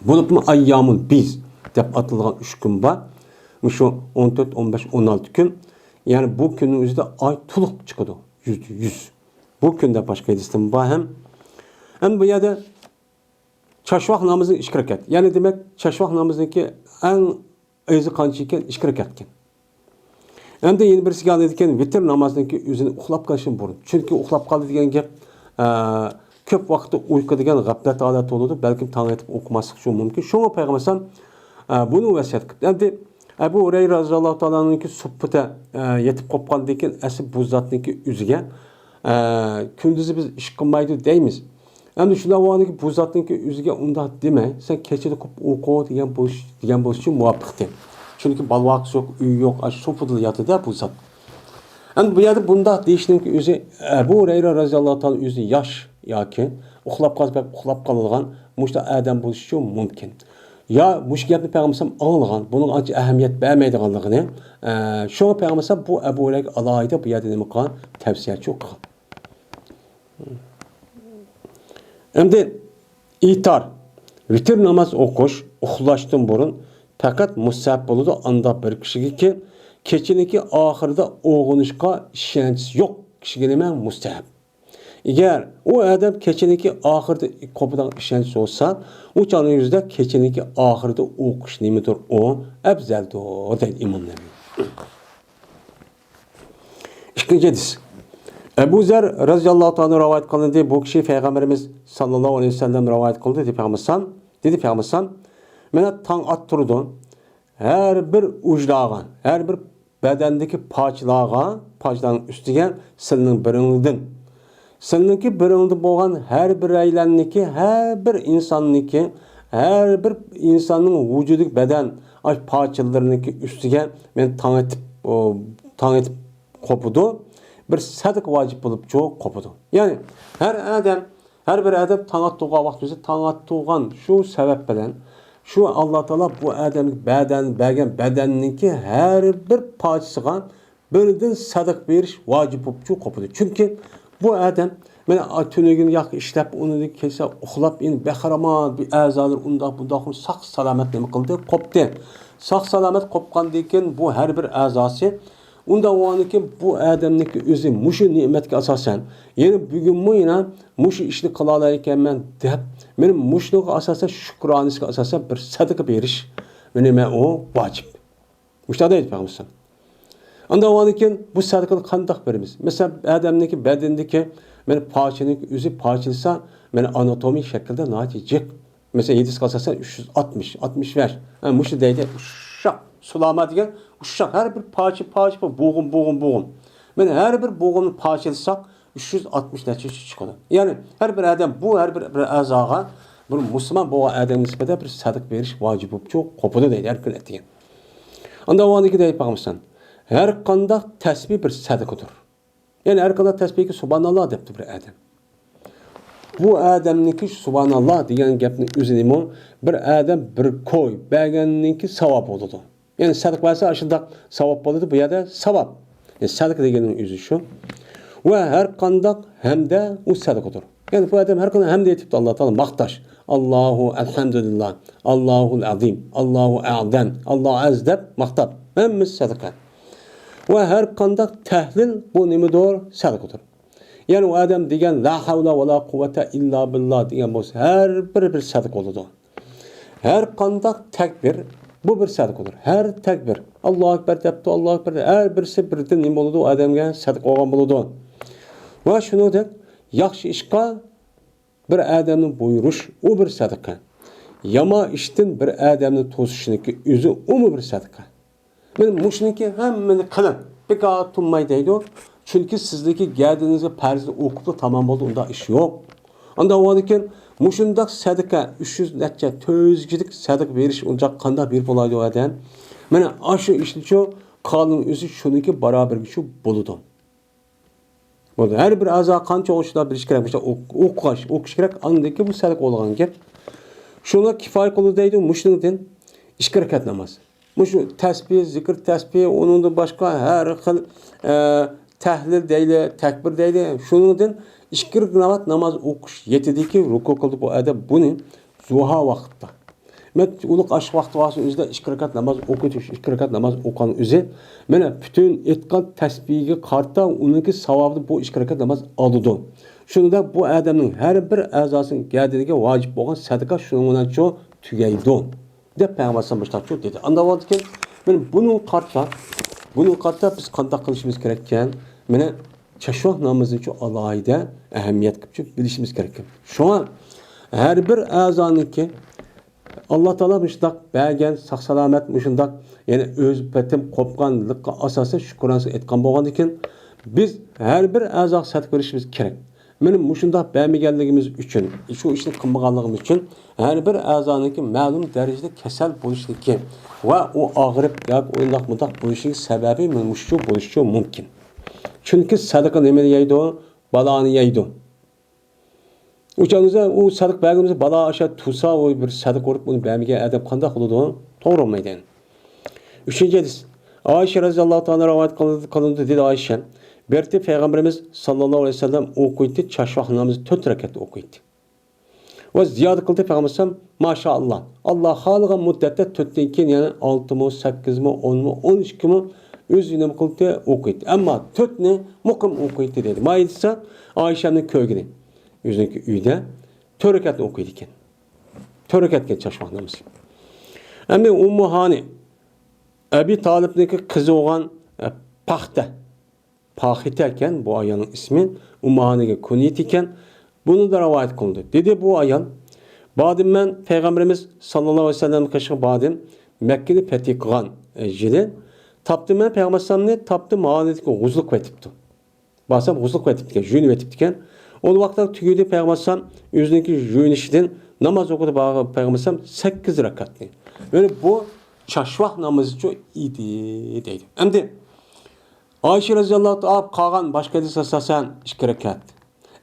بولۇپمۇ ئەييامۇل بىز دەپ ئاتىلىدىغان ئۈچ كۈن بار. مۇشۇ ئون تۆت، ئون بەش، ئون ئالتە كۈن. يەنى بۇ كۈننىڭ ئۆزىدە ئاي تولۇق چىقىدۇ. يۈزدە يۈز. بۇ كۈندە باشقا ھەدىستىن بار ھەم. ئەمدى بۇ يەردە چاچ ۋاق نامىزى ئىككى رەكەت. يەنى دېمەك، چاچ ۋاق نامىزىنىڭكى ئەڭ ئېزى قانچە ئىكەن؟ ئىككى رەكەتكەن. ئەمدى يەنە بىرسىگە ئالىدىكەن، ۋىتىر نامازنىڭكى ئۆزىنى ئۇخلاپ قېلىشتىن بۇرۇن. چۈنكى ئۇخلاپ قالدى دېگەن گەپ، ئە، كۆپ ۋاقىتتا ئۇيقۇ دېگەن غەپلەت ھالەت بولىدۇ. بەلكىم تاڭ ئېتىپ ئوقۇماسلىقى مۇمكىن. شۇڭا پەيغەمبەر ئەلەيھىسسالام، ئە، بۇنى ۋەسىيەت قىلىپتۇ. ئەمدى ئەبۇ ھۇرەيرە رەزىياللاھۇ تائالانىڭكى سۇھبىتى، ئە، يېتىپ قوپقاندىن كېيىن ئەسلى بۇ زاتنىڭكى ئۆزىگە، ئە، كۈندۈزى بىز ئىش قىلمايدۇ دەيمىز. ئەمدى شۇنداق بولغاندىكىن بۇ زاتنىڭكى ئۆزىگە ئۇنداق دېمەي، سەن كېچىدە قوپ ئوقۇ دېگەن بولۇش، دېگەن بولۇشى مۇۋاپىقتى. چۈنكى بالا ۋاقىسى يوق، ئۆيى يوق، ئاشۇ سۇپىدىلا ياتىدۇ بۇ زات. ئەمدى بۇ يەردە بۇنداق دېيىشنىڭكى ئۆزى، ئەبۇ ھۇرەيرە رەزىياللاھۇ تائالا ئۆزى ياش ياكى ئۇخلاپ قالسا بەك ئۇخلاپ قالىدىغان مۇشۇنداق ئادەم بولۇشى مۇمكىن. يا مۇشۇ گەپنى پەيغەمبەر ئاڭلىغان، بۇنىڭغا ئانچە ئەھمىيەت بەرمەيدىغانلىقىنى، ئە، شۇڭا پەيغەمبەر بۇ ئەبۇ ھۇرەيرەگە ئالاھىدە بۇ يەردە نېمە قىلغان؟ تەۋسىيەچۇ قىلغان. ئەمدى ئىتار، ۋىتىر ناماز ئوقۇش ئۇخلاشتىن بۇرۇن پەقەت مۇستەھەب بولىدۇ، ئانداق بىر كىشىگىكى كېچىنىڭكى ئاخىرىدا ئويغىنىشقا ئىشەنچىسى يوق كىشىگە نېمە مۇستەھەب. ئەگەر ئۇ ئادەم كېچىنىڭكى ئاخىرىدا قوپىدىغان ئىشەنچىسى بولسا، ئۇ چاغنىڭ يۈزىدە كېچىنىڭكى ئاخىرىدا ئوقۇش نېمىدۇر؟ ئۇ ئەپزەلدۇر، دەيدۇ ئىمام نەۋەۋىي. ئىككىنچى ھەدىس. ئەبۇ زەر رەزىياللاھۇ تائالا رىۋايەت قىلىندى. بۇ كىشى پەيغەمبىرىمىز ساللاللاھۇ ئەلەيھى ۋەسەللەم رىۋايەت قىلدى، دېدى پەيغەمبەر، دېدى پەيغەمبەر، مانا تاڭ ئاتتۇرىدۇ. ھەر بىر ئۇجداغا، ھەر بىر بەدەندىكى پارچىلارغا، پارچىلارنىڭ ئۈستىگە سىلىنىڭ بىرىڭلىدىن، سىلىنىڭكى بىرىڭلىدىن بولغان ھەر بىرەيلەننىكى، ھەر بىر ئىنساننىكى، ھەر بىر ئىنساننىڭ ۋۇجۇدىدىكى بەدەن ئاش پارچىلىرىنىڭكى ئۈستىگە مەن تاڭ ئېتىپ، ئو، تاڭ ئېتىپ قوپىدۇ. بىر سەدىقە ۋاجىپ بولۇپچۇ قوپىدۇ. يەنى ھەر ئادەم، ھەر بىر ئادەم تاڭ ئاتتۇرغان ۋاقتىمىزدا، تاڭ ئاتتۇرغان شۇ سەۋەب بىلەن شۇ ئاللا تائالا بۇ ئادەمگە بەدەن، بەرگەن بەدەننىڭكى ھەر بىر پارچىسىغا بىردىن سەدىقە بېرىش ۋاجىپ بولۇپچۇ قوپىدۇ. چۈنكى بۇ ئادەم مانا تۈنۈگۈن ياخشى ئىشلەپ، ئۇنىڭدىن كەلسە ئۇخلاپ، ئەمدى بەخىرامان بىر ئەزالىرى ئۇنداق بۇنداق ساق سالامەت نېمە قىلدى، قوپتى. ساق سالامەت قوپقاندىن كېيىن بۇ ھەر بىر ئەزاسى ئۇنداق بولغاندىن كېيىن بۇ ئادەمنىڭكى ئۆزى مۇشۇ نېمەتكە ئاساسەن، يەنە بۈگۈنمۇ يەنە مۇشۇ ئىشنى قىلالايكەنمەن دەپ، مانا مۇشۇنىڭغا ئاساسەن، شۈكرانىسىگە ئاساسەن بىر سەدىقە بېرىش، مانا ئۇ ۋاجىپ. مۇشۇنداق دەيدۇ پەيغەمبەر. ئاندىن ئۇنىڭدىن كېيىن بۇ سەدىقىنى قانداق بېرىمىز؟ مەسىلەن، ئادەمنىڭكى بەدىنىدىكى مانا پارچىنىڭ ئۆزى پارچىلىسا، مانا ئاناتومىك شەكىلدە ناھايىتى جىق. مەسىلەن، ھەدىسكە ئاساسەن، ئۈچ يۈز ئاتمىش، ئاتمىش بەش. ھە، مۇشۇ دەيدۇ، ئۇششاق. سۇلاما دېگەن ئۇششاق. ھەر بىر پارچە، پارچە، بوغۇم، بوغۇم، بوغۇم. مانا ھەر بىر بوغۇمنى پارچىلىساق، ئۈچ يۈز ئاتمىش نەچچە چىقىدۇ. يەنى ھەر بىر ئادەم، بۇ ھەر بىر، بىر ئەزاغا، بىر مۇسۇلمان بولغان ئادەمگە نىسبەتەن بىر سەدىقە بېرىش ۋاجىپ بولۇپچۇ قوپىدۇ دەيدۇ، ھەر كۈنى ئەتىگەن. ئاندىن ئۇنىڭدىن كېيىن دەيدۇ پەيغەمبەر، ھەر قانداق تەسبىھ بىر سەدىقىدۇر. يەنى ھەر قانداق تەسبىھكە سۇبھاناللا دەپتۇ بىر ئادەم. بۇ ئادەمنىڭكى سۇبھاناللا دېگەن گەپنىڭ ئۆزىنىمۇ بىر ئادەم بىر كوي بەرگەننىڭكى ساۋابى بولىدۇ. يەنى سەدىقە بەرسە ئاشۇنداق ساۋاب بولىدۇ. بۇ يەردە ساۋاب. يەنى سەدىقە دېگەننىڭ ئۆزى شۇ. ۋە ھەر قانداق ھەمدە ئۇ سەدىقىدۇر. يەنى بۇ ئادەم ھەر قانداق ھەمدە ئېيتىپتۇ، ئاللا تائالا ماختاش. ئاللاھۇ ئەلھەمدۇلىللا، ئاللاھۇل ئەزىم، ئاللاھۇ ئەزەم، ئاللاھۇ ئەز دەپ ماختاپ. ھەممىسى سەدىقە. ۋە ھەر قانداق تەھلىل بۇ نېمىدۇر؟ سەدىقىدۇر. يەنى ئۇ ئادەم دېگەن لا ھەۋلە ۋە لا قۇۋۋەتە ئىللا بىللا دېگەن بولسا، ھەر بىرى بىر سەدىقە بولىدۇ. ھەر قانداق تەكبىر، بۇ بىر سەدىقىدۇر. ھەر تەكبىر، ئاللا ئەكبەر دەپتۇ، ئاللا ئەكبەر، ھەر بىرسى بىردىن نېمە بولىدۇ؟ ئادەمگە سەدىقە بولغان بولىدۇ. ۋە شۇنىڭدەك ياخشى ئىشقا بىر ئادەمنى بۇيرۇش، ئۇ بىر سەدىقە. يامان ئىشتىن بىر ئادەمنى توسۇشنىڭكى ئۆزى، ئۇمۇ بىر سەدىقە. مانا مۇشۇنىڭكى ھەممىنى قىلىڭ، بىكار تۇرماي دەيدۇ. چۈنكى سىزنىڭكى گەدىنىڭىزگە پەرزنى ئوقۇپلا تامام بولدى، ئۇنداق ئىش يوق. ئاندىن ئۇنىڭدىن كېيىن مۇشۇنداق سەدىقە، ئۈچ يۈز نەچچە، تۆت يۈزگىچىلىك سەدىقە بېرىش ئۇنداق قانداق بېرىپ بولايدۇ ئادەم؟ مانا ئاشۇ ئىشنىچۇ قالىنىڭ ئۆزى شۇنىڭكى باراۋىرىگىچۇ بولىدۇ. بولدى. ھەر بىر ئەزا قانچە ئوقۇشلار بىلىش كېرەك. مۇشۇ ئوق-، ئوقۇش، ئوقۇش كېرەك. ئاندىن كېيىن بۇ سەدىقە بولغان گەپ. شۇڭا كىپايە قىلىدۇ دەيدۇ. مۇشۇنىڭدىن ئىككى رەكەت ناماز. مۇشۇ تەسبىھ، زىكىر تەسبىھ، ئۇنىڭدىن باشقا ھەر خىل، ئە، تەھلىل دەيلى، تەكبىر دەيلى. شۇنىڭدىن ئىككى رەكەت ناماز ئوقۇش يېتىدىكى رۇكۇ قىلدى بۇ ئادەم بۇنى زۇھا ۋاقىتتا. مەن ئۇلۇغ ئاشۇ ۋاقىت ۋاسىتە ئۆزىدە ئىككى رەكەت ناماز ئوقۇتۇش، ئىككى رەكەت ناماز ئوقۇغان ئۆزى، مانا پۈتۈن ئېيتقان تەسبىھىگە قارىتا ئۇنىڭكى ساۋابىنى بۇ ئىككى رەكەت ناماز ئالىدۇ. شۇنىڭدەك بۇ ئادەمنىڭ ھەر بىر ئەزاسىنىڭ گەدىنىگە ۋاجىپ بولغان سەدىقە شۇنىڭ بىلەنچۇ تۈگەيدۇ، دەپ پەيغەمبەر ئەلەيھىسسالام مۇشۇنداقچۇ دېدى. ئاندىن بولغاندىكىن، مانا بۇنىڭغا قارىتا، بۇنىڭغا قارىتا بىز قانداق قىلىشىمىز كېرەككەن؟ مانا چاشۋاق نامىزىنىچۇ ئالاھىدە ئەھمىيەت قىلىپچۇ بىلىشىمىز كېرەككەن. شۇڭا ھەر بىر ئەزانىڭكى ئاللا تائالا مۇشۇنداق بەرگەن ساق-سالامەت، مۇشۇنداق، يەنى ئۆز پېتىم قوپقانلىققا ئاساسەن شۈكرانىسىنى ئېيتقان بولغاندىكىن، بىز ھەر بىر ئەزاغا سەدىقە بېرىشىمىز كېرەك. مانا مۇشۇنداق بەرمىگەنلىكىمىز ئۈچۈن، شۇ ئىشنى قىلمىغانلىقىمىز ئۈچۈن، ھەر بىر ئەزانىڭكى مەلۇم دەرىجىدە كېسەل بولۇشلۇقى ۋە ئۇ ئاغرىپ ياكى ئۇنداق مۇنداق بولۇشلۇقى سەۋەبى مانا مۇشۇ بولۇشى مۇمكىن. چۈنكى سەدىقە نېمىنى يەيدۇ؟ بالانى يەيدۇ. ئۇ چاغدا ئۇ سەدىقە بەرگىنىمىزدە بالا ئاشۇ تۇرسا، ئۇ بىر سەدىقە ئۇرۇپ ئۇنى بەرمىگەن ئادەم قانداق بولىدۇ؟ توغرا بولمايدۇ. ئۈچىنچى ھەدىس. ئائىشە رەزىياللاھۇ تائالا رىۋايەت قىلىنىدۇ، دېدى ئائىشە، بىر قېتى پەيغەمبىرىمىز ساللاللاھۇ ئەلەيھى ۋەسەللەم ئوقۇيتتى، چاشۋاق نامىزى تۆت رەكەت ئوقۇيتتى. ۋە زىيادە قىلدى پەيغەمبەر ئەلەيھىسسالام، ماشائاللا، ئاللا خالىغان مۇددەتتە تۆتتىن كېيىن يەنە ئالتىمۇ، سەككىزمۇ، ئونمۇ، ئون ئىككىمۇ ئۆزى نېمە قىلدى؟ ئوقۇيتتى. ئەمما تۆتنى مۇقىم ئوقۇيتتى دېدى. مايىدىسا ئائىشەمنى كۆرگىنى. ئۆزىنىڭكى ئۆيىدە تۆت رەكەتنى ئوقۇيدىكەن. تۆت رەكەتكە چاشماق نامىزى. ئەمدى ئۇممۇ ھانى، ئەبى تالىپنىڭكى قىزى بولغان، ئە، پاختە. پاخىتە ئىكەن، بۇ ئايالنىڭ ئىسمى، ئۇممۇھانىگە كۇنيىتى ئىكەن. بۇنىڭدا رىۋايەت قىلىندى. دېدى بۇ ئايال، باردىم مەن پەيغەمبىرىمىز ساللاللاھۇ ئەلەيھى ۋەسەللەمنىڭ قېشىغا باردىم، مەككىنى پەتھى قىلغان، ئە، يىلى. تاپتىم مەن پەيغەمبەر ئەلەيھىسسالامنى، تاپتىم، ماھانىدىكى غۇزلۇق ئېتىپتۇ. بارسام غۇزلۇق ئېتىپتىكەن، يۇيۇنۇپ ئېتىپتىكەن. ئۇ ۋاقىتتا تۈگىدى پەيغەمبەر ئەلەيھىسسالام ئۆزىنىڭكى يۇيۇنۇشىدىن ناماز ئوقۇدى پەيغەمبەر ئەلەيھىسسالام سەككىز رەكەتنى. يەنى بۇ چاشۋاق نامىزىچۇ ئىدى دەيدۇ. ئەمدى ئائىشە رەزىياللاھۇ تائالا قالغان باشقا ھەدىسكە ئاساسەن ئىككى رەكەت.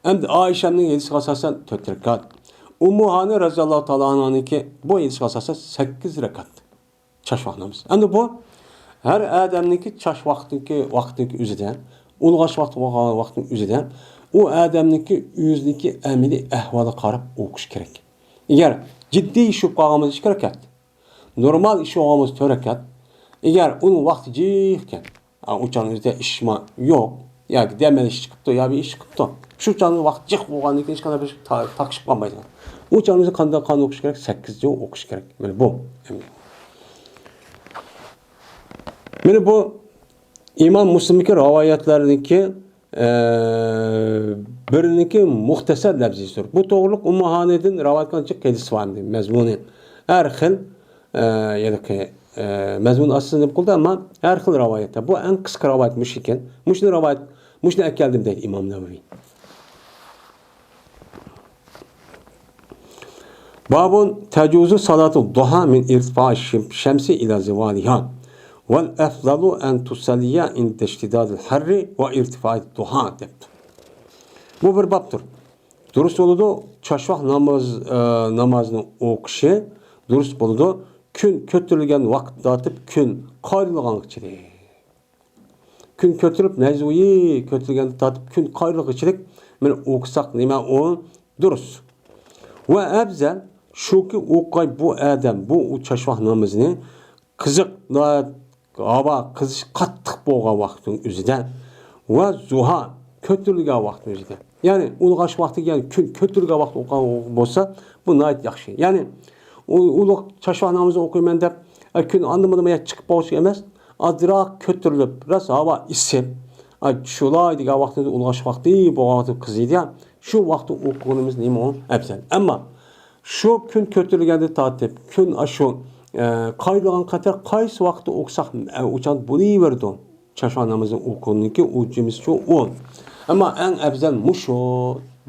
ئەمدى ئائىشەمنىڭ ھەدىسىگە ئاساسەن تۆت رەكەت. ئۇممۇ ھانى رەزىياللاھۇ تائالا ئانھانىڭكى بۇ ھەدىسكە ئاساسەن سەككىز رەكەت. چاشۋاق نامىزى. ئەمدى بۇ ھەر ئادەمنىڭكى چاشۋاقتىكى ۋاقتىنىڭكى ئۆزىدە، ئۇلغاش ۋاقتى بولغان ۋاقتىنىڭ ئۆزىدە، ئۇ ئادەمنىڭكى ئۆزىنىڭكى ئەمەلىي ئەھۋالىغا قاراپ ئوقۇش كېرەك. ئەگەر جىددىي ئىش بولۇپ قالغان بولسا ئىككى رەكەت. نورمال ئىش بولغان بولسا تۆت رەكەت. ئەگەر ئۇنىڭ ۋاقتى جىق ئىكەن، ئا، ئۇ چاغنىڭ ئۆزىدە ئىشمۇ يوق، ياكى دەم ئېلىش چىقىپتۇ، يا بىر ئىش چىقىپتۇ. شۇ چاغنىڭ ۋاقتى جىق بولغاندىن كېيىن ھېچقانداق بىر تا-، تاقىشىپ قالمايدۇ. ئۇ چاغنىڭ ئۆزىدە قانداق، قانداق ئوقۇش كېرەك؟ سەككىز جۇ ئوقۇش كېرەك. مانا بۇ. مانا بۇ ئىمام مۇسلىمنىڭكى رىۋايەتلەرنىڭكى، ئە، بىرىنىڭكى مۇختەسەر لەپزىسىدۇر. بۇ توغرىلىق ئۇممۇ ھانىدىن رىۋايەت قىلغان جىق ھەدىس بار ئەمدى. مەزمۇنى ھەر خىل، ئە، يەنى، ئە، مەزمۇن ئاستىدا نېمە قىلدى، ئەمما ھەر خىل رىۋايەتتە. بۇ ئەڭ قىسقا رىۋايەت مۇشۇ ئىكەن. مۇشۇنى رىۋايەت، مۇشۇنى ئەكەلدىم دەيدۇ ئىمام نەۋەۋى. بابۇن تەجۇزۇ سالاتۇ دۇھا مىن ئىرتىفائى شەمسى ئىلا زىۋالىھا ۋەل ئەفزالۇ ئەن تۇسەللىيە ئىندە ئىشتىدادىل ھەررى ۋە ئىرتىفائى دۇھا دەپتۇ. بۇ بىر بابتۇر. دۇرۇس بولىدۇ، چاشۋاق ناماز، ئە، نامازنى ئوقۇشى دۇرۇس بولىدۇ. كۈن كۆتۈرۈلگەن ۋاقىتتا تارتىپ كۈن قايرىلغانغىچىلىك. كۈن كۆتۈرۈپ، نەيزىۋۇيى كۆتۈرگەندىن تارتىپ كۈن قايرىلغىچىلىك مانا ئوقۇساق نېمە ئۇ دۇرۇس. ۋە ئەۋزەل شۇكى ئوقۇغاي بۇ ئادەم بۇ چاشۋاق نامىزىنى قىزىق، ھاۋا قىزىش قاتتىق بولغان ۋاقىتنىڭ ئۆزىدە ۋە زۇھا كۆتۈرۈلگەن ۋاقىتنىڭ ئۆزىدە. يەنى ئۇلغاش ۋاقتى، يەنى كۈن كۆتۈرۈلگەن ۋاقىتتا ئوقۇغان بولسا، بۇ ناھايىتى ياخشى. يەنى ئۇ-، ئۇلۇغ چاشۋاق نامىزى ئوقۇيمەن دەپ، ئە، كۈن ئاندىن مۇندىن چىقىپ بولۇشى ئەمەس، ئازراق كۆتۈرۈلۈپ، راست ھاۋا ئىسسىپ، ئە، چۈش بولاي دېگەن ۋاقتىدا، ئۇلغاش ۋاقتى بولغان ۋاقتىدا قىزىيدۇ يا، شۇ ۋاقىتتا ئوقۇغىنىمىز نېمە ئەۋزەل. ئەمما شۇ كۈن كۆتۈرۈلگەندىن تارتىپ، كۈن ئاشۇ، ئە، قايرىلغان قەدەر قايسى ۋاقىتتا ئوقۇساق، ئە، ئۇچان بولۇۋېرىدۇ. چاشۋاق نامىزىنى ئوقۇغىنىڭكى ئۇجىمىزچۇ ئۇ. ئەمما ئەڭ ئەۋزەل مۇشۇ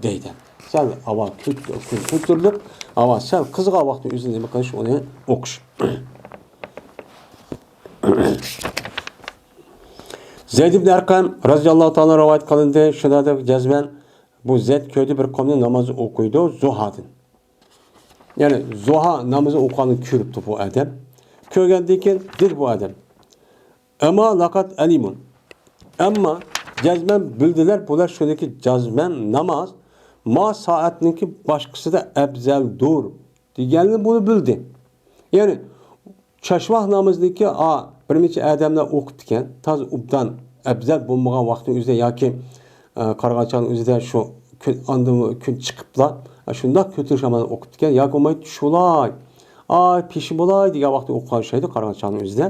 دەيدۇ. سەل ھاۋا كۆت-، كۆتۈرۈلۈپ، ھاۋا سەل قىزىغان ۋاقتى ئۆزىنى نېمە قىلىش، ئۇنى ئوقۇش. زەيد ئىبن ئەرقەم رەزىياللاھۇ تائالا رىۋايەت قىلىندى. شۇنداق دەپ جەزمەن بۇ زەيد كۆردى بىر قومنى ناماز ئوقۇيدۇ زۇھادىن. يەنى زۇھا نامىزى ئوقۇغاننى كۆرۈپتۇ بۇ ئادەم. كۆرگەندىن كېيىن دېدى بۇ ئادەم، ئەمما لەقەد ئەلىمۇن. ئەمما جەزمەن بىلدىلەر بۇلار شۇنىڭكى جەزمەن ناماز ما سائەتنىڭكى باشقىسىدا ئەپزەلدۇر دېگەننى بۇنى بىلدى. يەنى چاشۋاق نامىزىنىڭكى، ئا، بىر نەچچە ئادەملەر ئوقۇپتىكەن، تازا ئوبدان ئەپزەل بولمىغان ۋاقىتنىڭ ئۆزىدە ياكى، ئە، قارىغان چاغنىڭ ئۆزىدە شۇ كۈن، ئاندىن كۈن چىقىپلا، ئە، شۇنداق كۆتۈرۈش نامازىنى ئوقۇپتىكەن، ياكى بولماي چۈش بولاي، ئاي، پېشىن بولاي دېگەن ۋاقىتتا ئوقۇغان ئوخشايدۇ قارىغان چاغنىڭ ئۆزىدە.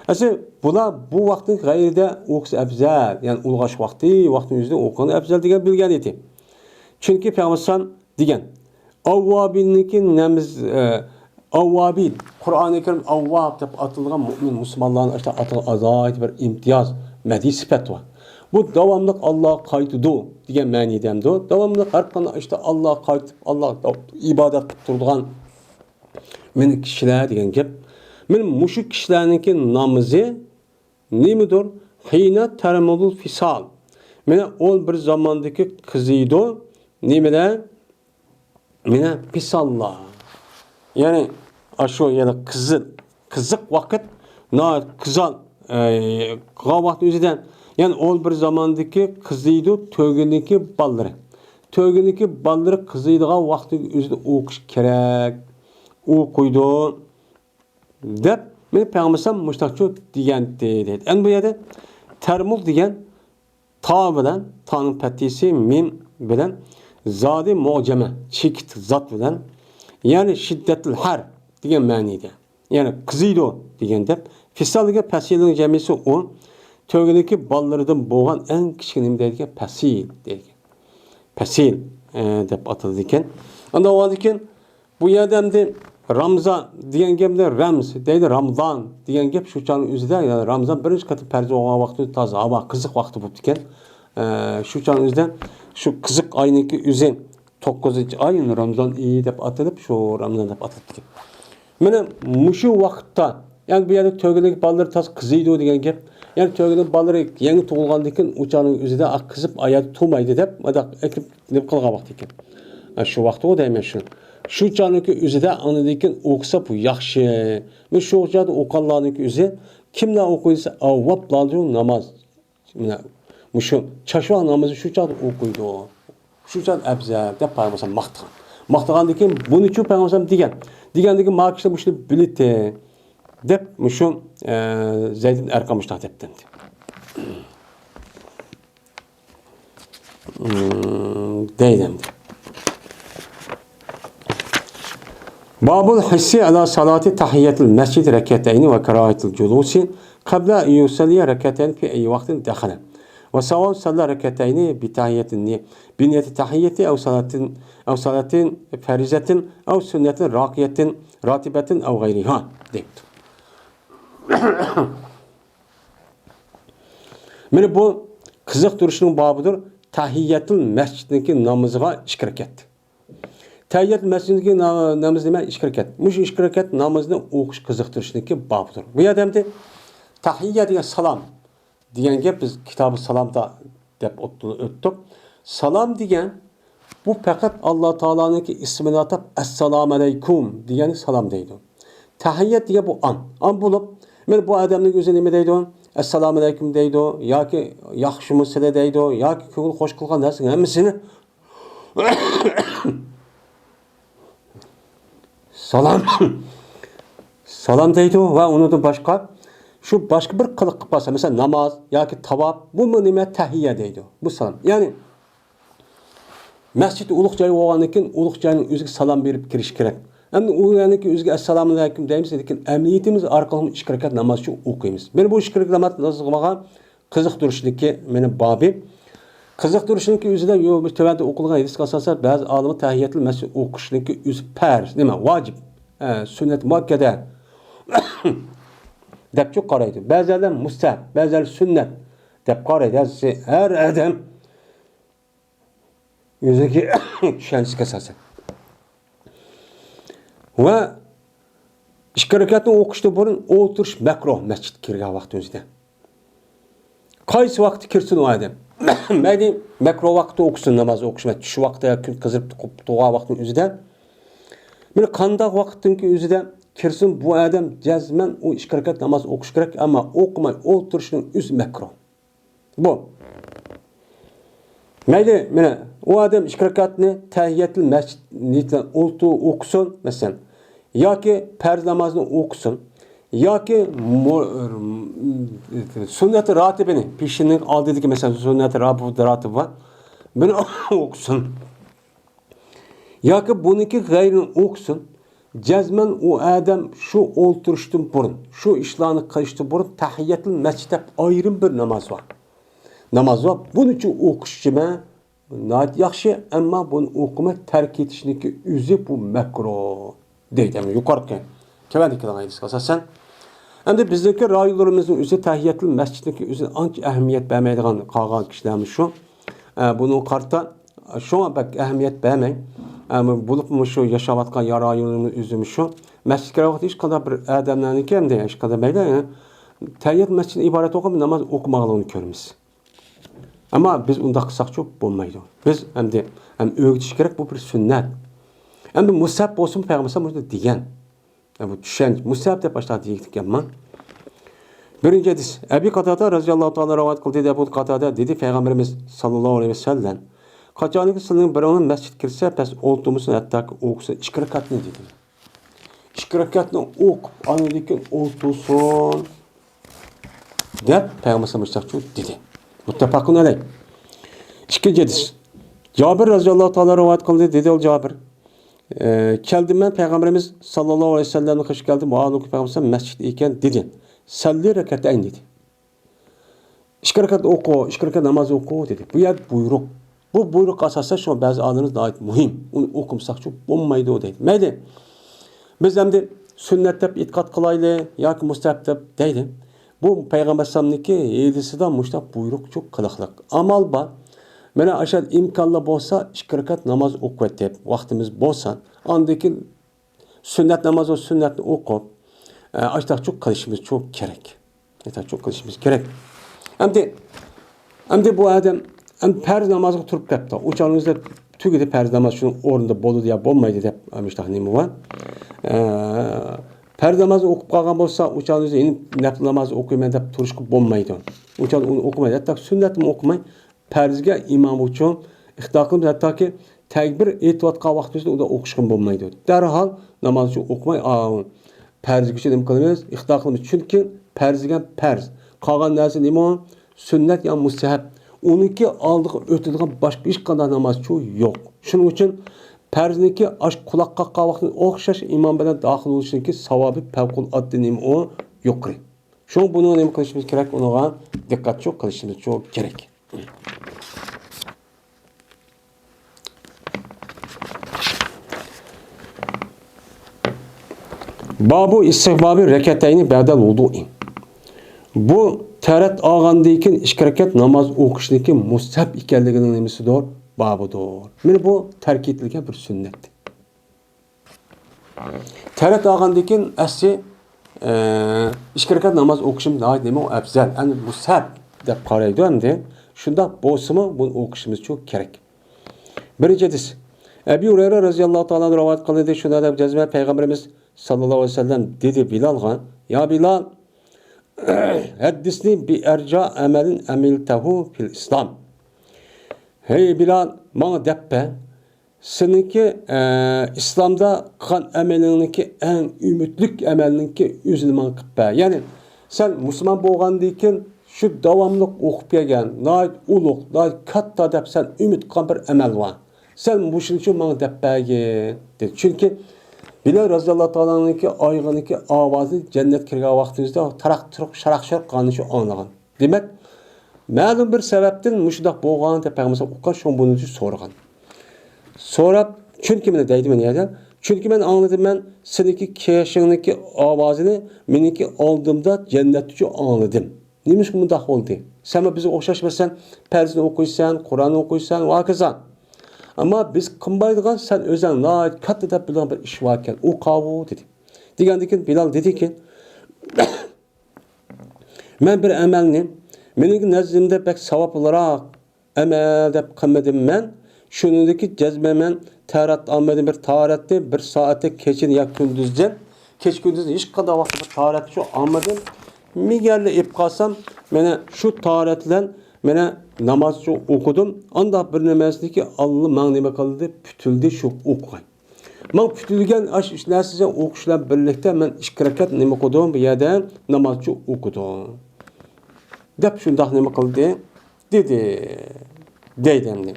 ئەسلى بۇلار بۇ ۋاقىتنىڭ غەيرىدە ئوقۇسا ئەپزەل، يەنى ئۇلغاش ۋاقتى، ۋاقتىنىڭ ئۆزىدە ئوقۇغان ئەپزەل دېگەن بىلگەن ئىدى. چۈنكى پەيغەمبەر دېگەن، ئەۋۋابىننىڭكى نەمىز، ئە، ئەۋۋابىن، قۇرئانى كەرىم ئەۋۋاب دەپ ئاتىلغان مۆمىن مۇسۇلمانلارنىڭ ئىچىدە ئاتىلغان ئالاھىدە بىر ئىمتىياز، مەدھىي سۈپەت بار. بۇ داۋاملىق ئاللاغا قايتىدۇ دېگەن مەنىدە ئەمدى. داۋاملىق ھەر قانداق ئىشتا ئاللاغا قايتىپ، ئاللاغا ئىبادەت قىلىپ تۇرىدىغان مېنىڭ كىشىلەر دېگەن گەپ. مانا مۇشۇ كىشىلەرنىڭكى نامىزى نېمىدۇر؟ خىينە تەرمۇدۇل فىسال. مانا ئون بىر زاماندىكى قىزىيدۇ. نېمىلەر؟ مانا پىساللار. يەنى ئاشۇ يەنە قىزىل، قىزىق ۋاقىت، ناھايىتى قىزال، ئەي، قىزغان ۋاقىت ئۆزىدە. يەنى ئون بىر زاماندىكى قىزىيدۇ تۆگىنىڭكى بالىلىرى. تۆگىنىڭكى بالىلىرى قىزىيدىغان ۋاقىتنىڭ ئۆزىدە ئوقۇش كېرەك. ئوقۇيدۇ. دەپ، مېنى پەيغەمبەر مۇشتاقچۇ دېگەنتى، دەيدۇ. ئەمدى بۇ يەردە تەرمۇق دېگەن تا بىلەن، تانىڭ پەتھىسى، مىم بىلەن زادى مۇئجەمە، چېكىت زات بىلەن، يەنى شىددەتىل ھەر دېگەن مەنىدە. يەنى قىزىيدۇ دېگەن دەپ. فىسال دېگەن پەسىلنىڭ جەمئىسى ئۇ. تۆگىدىكى بالىلىرىدىن بولغان ئەڭ كىچىكى نېمە دەيدىكەن؟ پەسىل دەيدىكەن. پەسىل، ئە، دەپ ئاتىلىدىكەن. ئاندىن ئۇنىڭدىن كېيىن بۇ يەردە ئەمدى رامزان دېگەن گەپنى رەمز دەيدۇ، رامزان دېگەن گەپ شۇ چاغنىڭ ئۆزىدە، يەنى رامزان بىرىنچى قېتىم پەرز بولغان ۋاقتى تازا ھاۋا قىزىق ۋاقتى بوپتىكەن. ئە، شۇ چاغنىڭ ئۆزىدە شۇ قىزىق ئاينىڭكى ئۆزى توققۇزىنچى ئاي، يەنى رامزان ئېيى دەپ ئاتىلىپ، شۇ رامزان دەپ ئاتىلىدىكەن. مانا مۇشۇ ۋاقىتتا، يەنى بۇ يەردە تۆگىلىك بالىلىرى تاز قىزىيدۇ دېگەن گەپ. يەنى تۆگىلىك بالىلىرى يېڭى تۇغۇلغاندىن كېيىن ئۇ چاغنىڭ ئۆزىدە ئا، قىزىپ ئاياغدا تۇرمايدۇ دەپ، مۇنداق ئېكىپ نېمە قىلغان ۋاقتى ئىكەن. ئا، شۇ ۋاقىتقۇ دەيمەن شۇ. شۇ چاغنىڭكى ئۆزىدە ئاندىن كېيىن ئوقۇسا بۇ ياخشى. مانا شۇ چاغدا ئوقۇغانلارنىڭكى ئۆزى كىملەر ئوقۇيدۇ دېسە، ئاۋۋاپلاردۇ ناماز. مانا مۇشۇ چاشۋاق نامىزى شۇ چاغدا ئوقۇيدۇ. شۇ چاغدا ئەپزەل دەپ پەيغەمبەر ماختىغان. ماختىغاندىن كېيىن بۇنىچۇ پەيغەمبەر دېگەن. دېگەندىن كېيىن ما كىشىلەر مۇشۇنى بىلىتى دەپ مۇشۇ، ئە، زەيدىن ئەرقەم مۇشۇنداق دەپتۇ. مم، دەيدۇ ئەمدى. باب الحث على صلاة تحية المسجد ركعتين وكراهة الجلوس قبل أن يصلي ركعتين في أي وقت دخل. وسواء صلى ركعتين بتحية الني-، بنية التحية أو صلاة، أو صلاة فريضة أو سنة راقية راتبة أو غيرها دەيدۇ. مانا بۇ قىزىقتۇرۇشنىڭ بابىدۇر. تەھىيەتۇل مەسجىدنىڭكى نامىزىغا ئىككى رەكەت. تەھىيەتۇل مەسجىدنىڭكى نا-، نامىزى نېمە؟ ئىككى رەكەت. مۇشۇ ئىككى رەكەت نامىزنى ئوقۇش قىزىقتۇرۇشنىڭكى بابىدۇر. بۇ يەردە ئەمدى تەھىيە دېگەن سالام دېگەن گەپ بىز كىتابى سالامدا دەپ ئۆتتۇق. سالام دېگەن بۇ پەقەت ئاللا تائالانىڭكى ئىسمىنى ئاتاپ، ئەسسالامۇ ئەلەيكۇم دېگەننى سالام دەيدۇ. تەھىيەت دېگەن بۇ ئان. ئان بولۇپ، مانا بۇ ئادەمنىڭ ئۆزى نېمە دەيدۇ؟ ئەسسالامۇ ئەلەيكۇم دەيدۇ، ياكى ياخشىمۇ سىلە دەيدۇ، ياكى كۆڭۈل خوش قىلغان نەرسىنىڭ ھەممىسىنى سالام. سالام دەيدۇ ۋە ئۇنىڭدىن باشقا شۇ باشقا بىر قىلىق قىلىپ قالسا، مەسىلەن، ناماز ياكى تاۋاپ، بۇمۇ نېمە؟ تەھىيە دەيدۇ. بۇ سالام. يەنى مەسچىت ئۇلۇغ جاي بولغاندىن كېيىن ئۇلۇغ جاينىڭ ئۆزىگە سالام بېرىپ كىرىش كېرەك. ئەمدى ئۇ يەرنىڭكى ئۆزىگە ئەسسالامۇ ئەلەيكۇم دەيمىز، لېكىن ئەمەلىيىتىمىز ئارقىلىق ئىككى رەكەت ناماز شۇ ئوقۇيمىز. مانا بۇ ئىككى رەكەت ناماز قىلغان قىزىقتۇرۇشنىڭكى مېنى بابى. قىزىقتۇرۇشنىڭكى ئۆزىدە يو-، تۆۋەندە ئوقۇلغان ھەدىسكە ئاساسەن، بەزى ئالىملار تەھىيەتۇل مەسچىت ئوقۇشنىڭكى ئۆزى پەرز، نېمە، ۋاجىپ، ئە، سۈننەت مۇئەككەدە دەپچۇ قارايدۇ. بەزىلەر مۇستەھەب، بەزىلەر سۈننەت دەپ قارايدۇ. ھەر، ھەر ئادەم ئۆزىنىڭكى چۈشەنچىسىگە ئاساسەن. ۋە ئىككى رەكەتنى ئوقۇشتىن بۇرۇن ئولتۇرۇش مەكرۇھ، مەسچىتكە كىرگەن ۋاقتىمىزدا. قايسى ۋاقىتتا كىرسۇن ئۇ ئادەم؟ مەيلى مەكرۇھ ۋاقىتتا ئوقۇسۇن ناماز ئوقۇش، چۈش ۋاقتى، كۈن قىزىرىپ تۇغان ۋاقتىنىڭ ئۆزىدە. مانا قانداق ۋاقىتنىڭكى ئۆزىدە كىرسۇن بۇ ئادەم، جەزمەن ئۇ ئىككى رەكەت ناماز ئوقۇش كېرەك، ئەمما ئوقۇماي ئولتۇرۇشنىڭ ئۆزى مەكرۇھ. بۇ. مەيلى، مانا، ئۇ ئادەم ئىككى رەكەتنى تەھىيەتۇل مەسچىت نىيىتى ئولتۇر ئوقۇسۇن، مەسىلەن، ياكى پەرز نامازنى ئوقۇسۇن، ياكى مۇ-، سۈننەت راتىبىنى، پېشىنىڭ ئالدىدىكى، مەسىلەن، سۈننەت راتىب، راتىب بار، بۇنى ئوقۇسۇن. ياكى بۇنىڭكى غەيرىنى ئوقۇسۇن، جەزمەن ئۇ ئادەم شۇ ئولتۇرۇشتىن بۇرۇن، شۇ ئىشلارنى قىلىشتىن بۇرۇن تەھىيەتۇل مەسچىت دەپ ئايرىم بىر ناماز بار. ناماز بار، بۇنىچۇ ئوقۇشچىمەن، ناھايىتى ياخشى، ئەمما بۇنى ئوقۇماي تەرك ئېتىشنىڭكى ئۆزى بۇ مەكرۇھ. دەيدۇ، ئەمدى يۇقىرىقى تۆۋەندە كەلگەن ھەدىسكە ئاساسەن. ئەمدى بىزنىڭكى رايونلىرىمىزنىڭ ئۆزى تەھىيەتۇل مەسچىتنىڭكى ئۆزىنى ئانچە ئەھمىيەت بەرمەيدىغان قالغان كىشىلەرمۇ شۇ. ئە، بۇنىڭغا قارىتا شۇڭا بەك ئەھمىيەت بەرمەي. ئە، بولۇپمۇ شۇ ياشاۋاتقان يا رايونىمىز ئۆزىمۇ شۇ. مەسچىتكە كىرگەن ۋاقىتتا ھېچقانداق بىر ئادەملەرنىڭكى ئەمدى ھېچقانداق مەيلى، ئە، تەھىيەت مەسچىتتىن ئىبارەت بولغان بىر ناماز ئوقۇمىغانلىقىنى كۆرىمىز. ئەمما بىز ئۇنداق قىلساقچۇ بولمايدۇ. بىز ئەمدى ھەم ئۆگىتىش كېرەك، بۇ بىر سۈننەت. ئەمدى مۇستەھەب بولسىمۇ پەيغەمبەر ئەلەيھىسسالام مۇشۇنداق دېگەن. يا بۇ چۈشەنچە، مۇستەھەب دەپ ئاشۇنداق دېگەنمەن. بىرىنچى ھەدىس. ئەبى قاتادە رەزىياللاھۇ تائالا رىۋايەت قىلدى دېدى، ئەبۇ قاتادە دېدى، پەيغەمبىرىمىز ساللاللاھۇ ئەلەيھى ۋەسەللەم، قاچانكى سىلەرنىڭ بىرىڭلار مەسچىتكە كىرسە، پەس ئولتۇرمىسۇن، ھەتتاكى ئوقۇسۇن ئىككى رەكەتنى دېدى. ئىككى رەكەتنى ئوقۇپ، ئاندىن كېيىن ئولتۇرسۇن دەپ پەيغەمبەر ساللاللاھۇ ئەلەيھى ۋەسەللەم دېدى. مۇتتەپەقۇن ئەلەيھ. ئىككىنچى ھەدىس. جابىر رەزىياللاھۇ تائالا رىۋايەت قىلدى، دېدى ئۇ جابىر. ئە، كەلدىم مەن پەيغەمبىرىمىز ساللاللاھۇ ئەلەيھى ۋەسەللەمنىڭ قېشىغا كەلدىم، ۋاھالىنكى پەيغەمبەر مەسچىتتە ئىكەن، دېدى. سەللى رەكەتەين دېدى. ئىككى رەكەت ئوقۇ، ئىككى رەكەت ناماز ئوقۇ دېدى. بۇ يەر بۇيرۇق. بۇ بۇيرۇققا ئاساسەن شۇڭا بەزى ئالىملىرىمىز ناھايىتى مۇھىم. ئۇنى ئوقۇمىساقچۇ بولمايدۇ دەيدۇ. مەيلى. بىز ئەمدى سۈننەت دەپ ئېتىقاد قىلايلى ياكى مۇستەھەب دەپ دەيلى. بۇ پەيغەمبەر ئەلەيھىسسالامنىڭكى ھەدىسىدە مۇشۇنداق بۇيرۇق يوق قىلىقلىق. ئامال بار. مانا ئاشۇ ئىمكانلار بولسا ئىككى رەكەت ناماز ئوقۇۋېتىپ، ۋاقتىمىز بولسا، ئاندىن كېيىن سۈننەت نامازى سۈننەتنى ئوقۇپ، ئە، ئاشتاقچۇ قىلىشىمىزچۇ كېرەك. ئاشتاقچۇ قىلىشىمىز كېرەك. ئەمدى، ئەمدى بۇ ئادەم، ئەمدى پەرز نامازغا تۇرۇپ كەپتۇ. ئۇ چاغنىڭىزدا تۈگىدى پەرز ناماز، شۇنىڭ ئورنىدا بولىدۇ يا بولمايدۇ دەپ، مۇشۇنداق نېمە بار. ئە، پەرز نامازنى ئوقۇپ قالغان بولسا، ئۇ چاغنىڭىزدا يەنە نەپىل نامازنى ئوقۇيمەن دەپ تۇرۇشقا بولمايدۇ. ئۇ چاغدا ئۇنى ئوقۇمايدۇ. ھەتتا سۈننەتنى ئوقۇماي، پەرزگە ئىمام ئۈچۈن ئىقتىدا قىلىمىز، ھەتتاكى تەكبىر ئېيتىۋاتقان ۋاقتىمىزدا ئۇدا ئوقۇشقىمۇ بولمايدۇ. دەرھال ناماز ئۈچۈن ئوقۇماي، ئا، پەرزگە ئۈچۈن نېمە قىلىمىز؟ ئىقتىدا قىلىمىز. چۈنكى پەرز دېگەن پەرز. قالغان نەرسە نېمە؟ سۈننەت يا مۇستەھەب. ئۇنىڭكى ئالدىغا ئۆتىدىغان باشقا ھېچقانداق نامازچۇ يوق. شۇنىڭ ئۈچۈن پەرزنىڭكى ئاش قۇلاق قاققان ۋاقتىدا ئوخشاش ئىمام بىلەن داخىل بولۇشنىڭكى ساۋابى پەۋقۇلئاددە نېمە ئۇ؟ يۇقىرى. شۇڭا بۇنى نېمە قىلىشىمىز كېرەك؟ ئۇنىڭغا دىققەتچۇ قىلىشىمىزچۇ كېرەك. بابۇ ئىستىھبابى رەكەتەينى بەدەل ۋۇدۇئى. بۇ تەھارەت ئالغاندىن كېيىن ئىككى رەكەت ناماز ئوقۇشنىڭكى مۇستەھەب ئىكەنلىكىنىڭ نېمىسىدۇر؟ بابىدۇر. مانا بۇ تەركىب ئېتىلگەن بىر سۈننەت. تەھارەت ئالغاندىن كېيىن ئەسلى، ئە، ئىككى رەكەت ناماز ئوقۇشىمىز ناھايىتى نېمە ئەۋزەل، ئەمدى مۇستەھەب دەپ قارايدۇ ئەمدى. شۇنداق بولسىمۇ بۇنى ئوقۇشىمىزچۇ كېرەك. بىرىنچى ھەدىس. ئەبى ھۇرەيرە رەزىياللاھۇ تائالا ئەنھۇدىن رىۋايەت قىلىندى، شۇنداق دەپ جەزمەن پەيغەمبىرىمىز ساللاللاھۇ ئەلەيھى ۋەسەللەم دېدى بىلالغا: يا بىلال، ھەددىسنى بىئەرجا ئەمەلىن ئەمىلتەھۇ فىل ئىسلام. ھەي بىلال، ماڭا دەپ بەر، سېنىڭكى، ئە، ئىسلامدا قىلغان ئەمىلىڭنىڭكى ئەڭ ئۈمىدلىك ئەمەلنىڭكى ئۆزىنى ماڭا قىلىپ بەر. يەنى سەن مۇسۇلمان بولغاندىن كېيىن شۇ داۋاملىق ئوقۇپ كەلگەن ناھايىتى ئۇلۇغ، ناھايىتى كاتتا دەپ سەن ئۈمىد قىلغان بىر ئەمەل بار. سەن مۇشۇنى شۇ ماڭا دەپ بەرگىن دېدى. چۈنكى بىلال رەزىياللاھۇ تائالانىڭكى ئايىغىنىڭكى ئاۋازى جەننەتكە كىرگەن ۋاقتىمىزدا تاراق-تۇرۇق، شاراق-شۇرۇق قىلغاننى شۇ ئاڭلىغان. دېمەك، مەلۇم بىر سەۋەبتىن مۇشۇنداق بولغان دەپ پەيغەمبەر ئۇققان، شۇڭا بۇنى سورىغان. سوراپ، چۈنكى مانا دەيدۇ مانا يەردە، چۈنكى مەن ئاڭلىدىم، مەن سېنىڭكى كېشىڭنىڭكى ئاۋازىنى مېنىڭكى ئالدىمدا جەننەتتىچۇ ئاڭلىدىم. نېمىشقا مۇنداق بولدى؟ سەنمۇ بىزگە ئوخشاش ئەمەسسەن، پەرزنى ئوقۇيسەن، قۇرئاننى ئوقۇيسەن ۋە ھاكازا. ئەمما بىز قىلمايدىغان، سەن ئۆزۈڭ ناھايىتى كاتتا دەپ بىلىدىغان بىر ئىش باركەن، ئۇ قاۋۇ دېدى. دېگەندىن كېيىن بىلال دېدىكى، مەن بىر ئەمەلنى مېنىڭ نەزىرىمدە بەك ساۋابلىراق ئەمەل دەپ قىلمىدىم مەن. شۇنىڭدىكى جەزمەن مەن تاھارەت ئالمىدىم، بىر تاھارەتنى بىر سائەتتە كېچىنى يا كۈندۈزدىن، كېچە كۈندۈز ھېچقانداق ۋاقىتتا بىر تاھارەتنى شۇ ئالمىدىم. مىگەرلا ئېلىپ قالسام، مانا شۇ تاھارەت بىلەن مانا نامازچۇ ئوقۇدۇم. ئانداق بىر نېمەسىنىكى ئاللا ماڭا نېمە قىلدى، پۈتۈلدى شۇ ئوقۇغان. ماڭا پۈتۈلگەن ئاش ئۈچ نەرسىسى ئوقۇش بىلەن بىرلىكتە مەن ئىككى رەكەت نېمە قىلدىم؟ بۇ يەردە نامازچۇ ئوقۇدۇم. دەپ شۇنداق نېمە قىلدى؟ دېدى. دەيدۇ ئەمدى.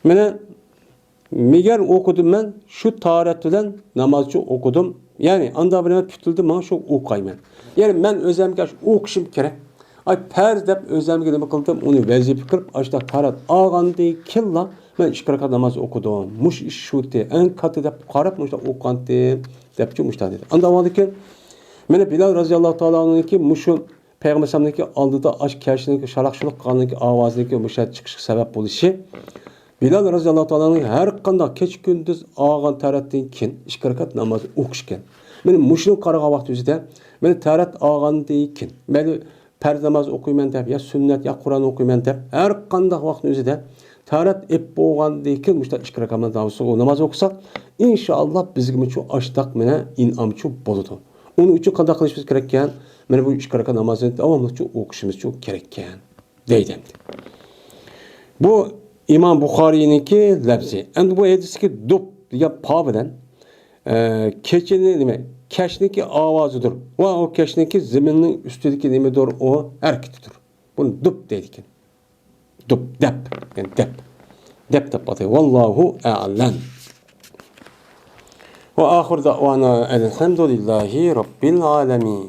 مانا مىگەر ئوقۇدۇم مەن، شۇ تاھارەت بىلەن نامازچۇ ئوقۇدۇم. يەنى ئاندا بىر نېمە پۈتۈلدى، ماڭا شۇ ئوقۇيمەن. يەنى مەن ئۆزەمگە شۇ ئوقۇشۇم كېرەك. ئاي پەرز دەپ ئۆزەمگە نېمە قىلدىم، ئۇنى ۋەزىپە قىلىپ، ئاشۇنداق تاھارەت ئالغاندىن كېيىنلا مەن ئىككى رەكەت ناماز ئوقۇدۇم. مۇشۇ ئىش شۇتى، ئەڭ كاتتا دەپ قاراپ مۇشۇنداق ئوقۇغانتىم، دەپچۇ مۇشۇنداق دېدى. ئاندىن كېيىن مانا بىلال رەزىياللاھۇ تائالا ئەنھۇنىڭكى مۇشۇ پەيغەمبەر ئەلەيھىسسالامنىڭكى ئالدىدا ئاش كەشنىڭكى شالاق-شۇلۇق قىلغاننىڭكى ئاۋازىنىڭكى مۇشۇ چىقىشقا سەۋەب بولۇشى، بىلال رەزىياللاھۇ تائالا ئەنھۇ ھەر قانداق كېچە-كۈندۈز ئالغان تاھارەتتىن كېيىن ئىككى رەكەت ناماز ئوقۇش ئىكەن. مانا مۇشۇنى قارىغان ۋاقىت ئۆزىدە، مانا تاھارەت ئالغاندىن كېيىن، مەيلى پەرز ناماز ئوقۇيمەن دەپ، يا سۈننەت، يا قۇرئان ئوقۇيمەن دەپ، ھەر قانداق ۋاقىتنىڭ ئۆزىدە تاھارەت ئېلىپ بولغاندىن كېيىن مۇشۇنداق ئىككى رەكەت ناماز، ناماز ئوقۇساق، ئىنشائاللا بىزگىمۇ شۇ ئاشتاق مانا ئىنئامچۇ بولىدۇ. ئۇنىڭ ئۈچۈن قانداق قىلىشىمىز كېرەككەن؟ مانا بۇ ئىككى رەكەت نامازنى داۋاملىقچە ئوقۇشىمىزچۇ كېرەككەن، دەيدۇ ئەمدى. بۇ ئىمام بۇخارىينىڭكى لەپزى. ئەمدى بۇ ھەدىستىكى دۇب دېگەن پا بىلەن، ئە، كېچىنى نېمە؟ كەچنىڭكى ئاۋازىدۇر. ۋە ئۇ كەچنىڭكى زېمىننىڭ ئۈستىدىكى نېمىدۇر؟ ئۇ ھەرىكىتىدۇر. بۇنى دۇب دەيدىكەن. دۇب، دەپ، يەنى دەپ. دەپ دەپ ئاتايدۇ. ۋاللاھۇ ئەئلەم. ۋە ئاخىر دەئۋانا ئەلھەمدۇلىللاھى رەببىل ئالەمىن.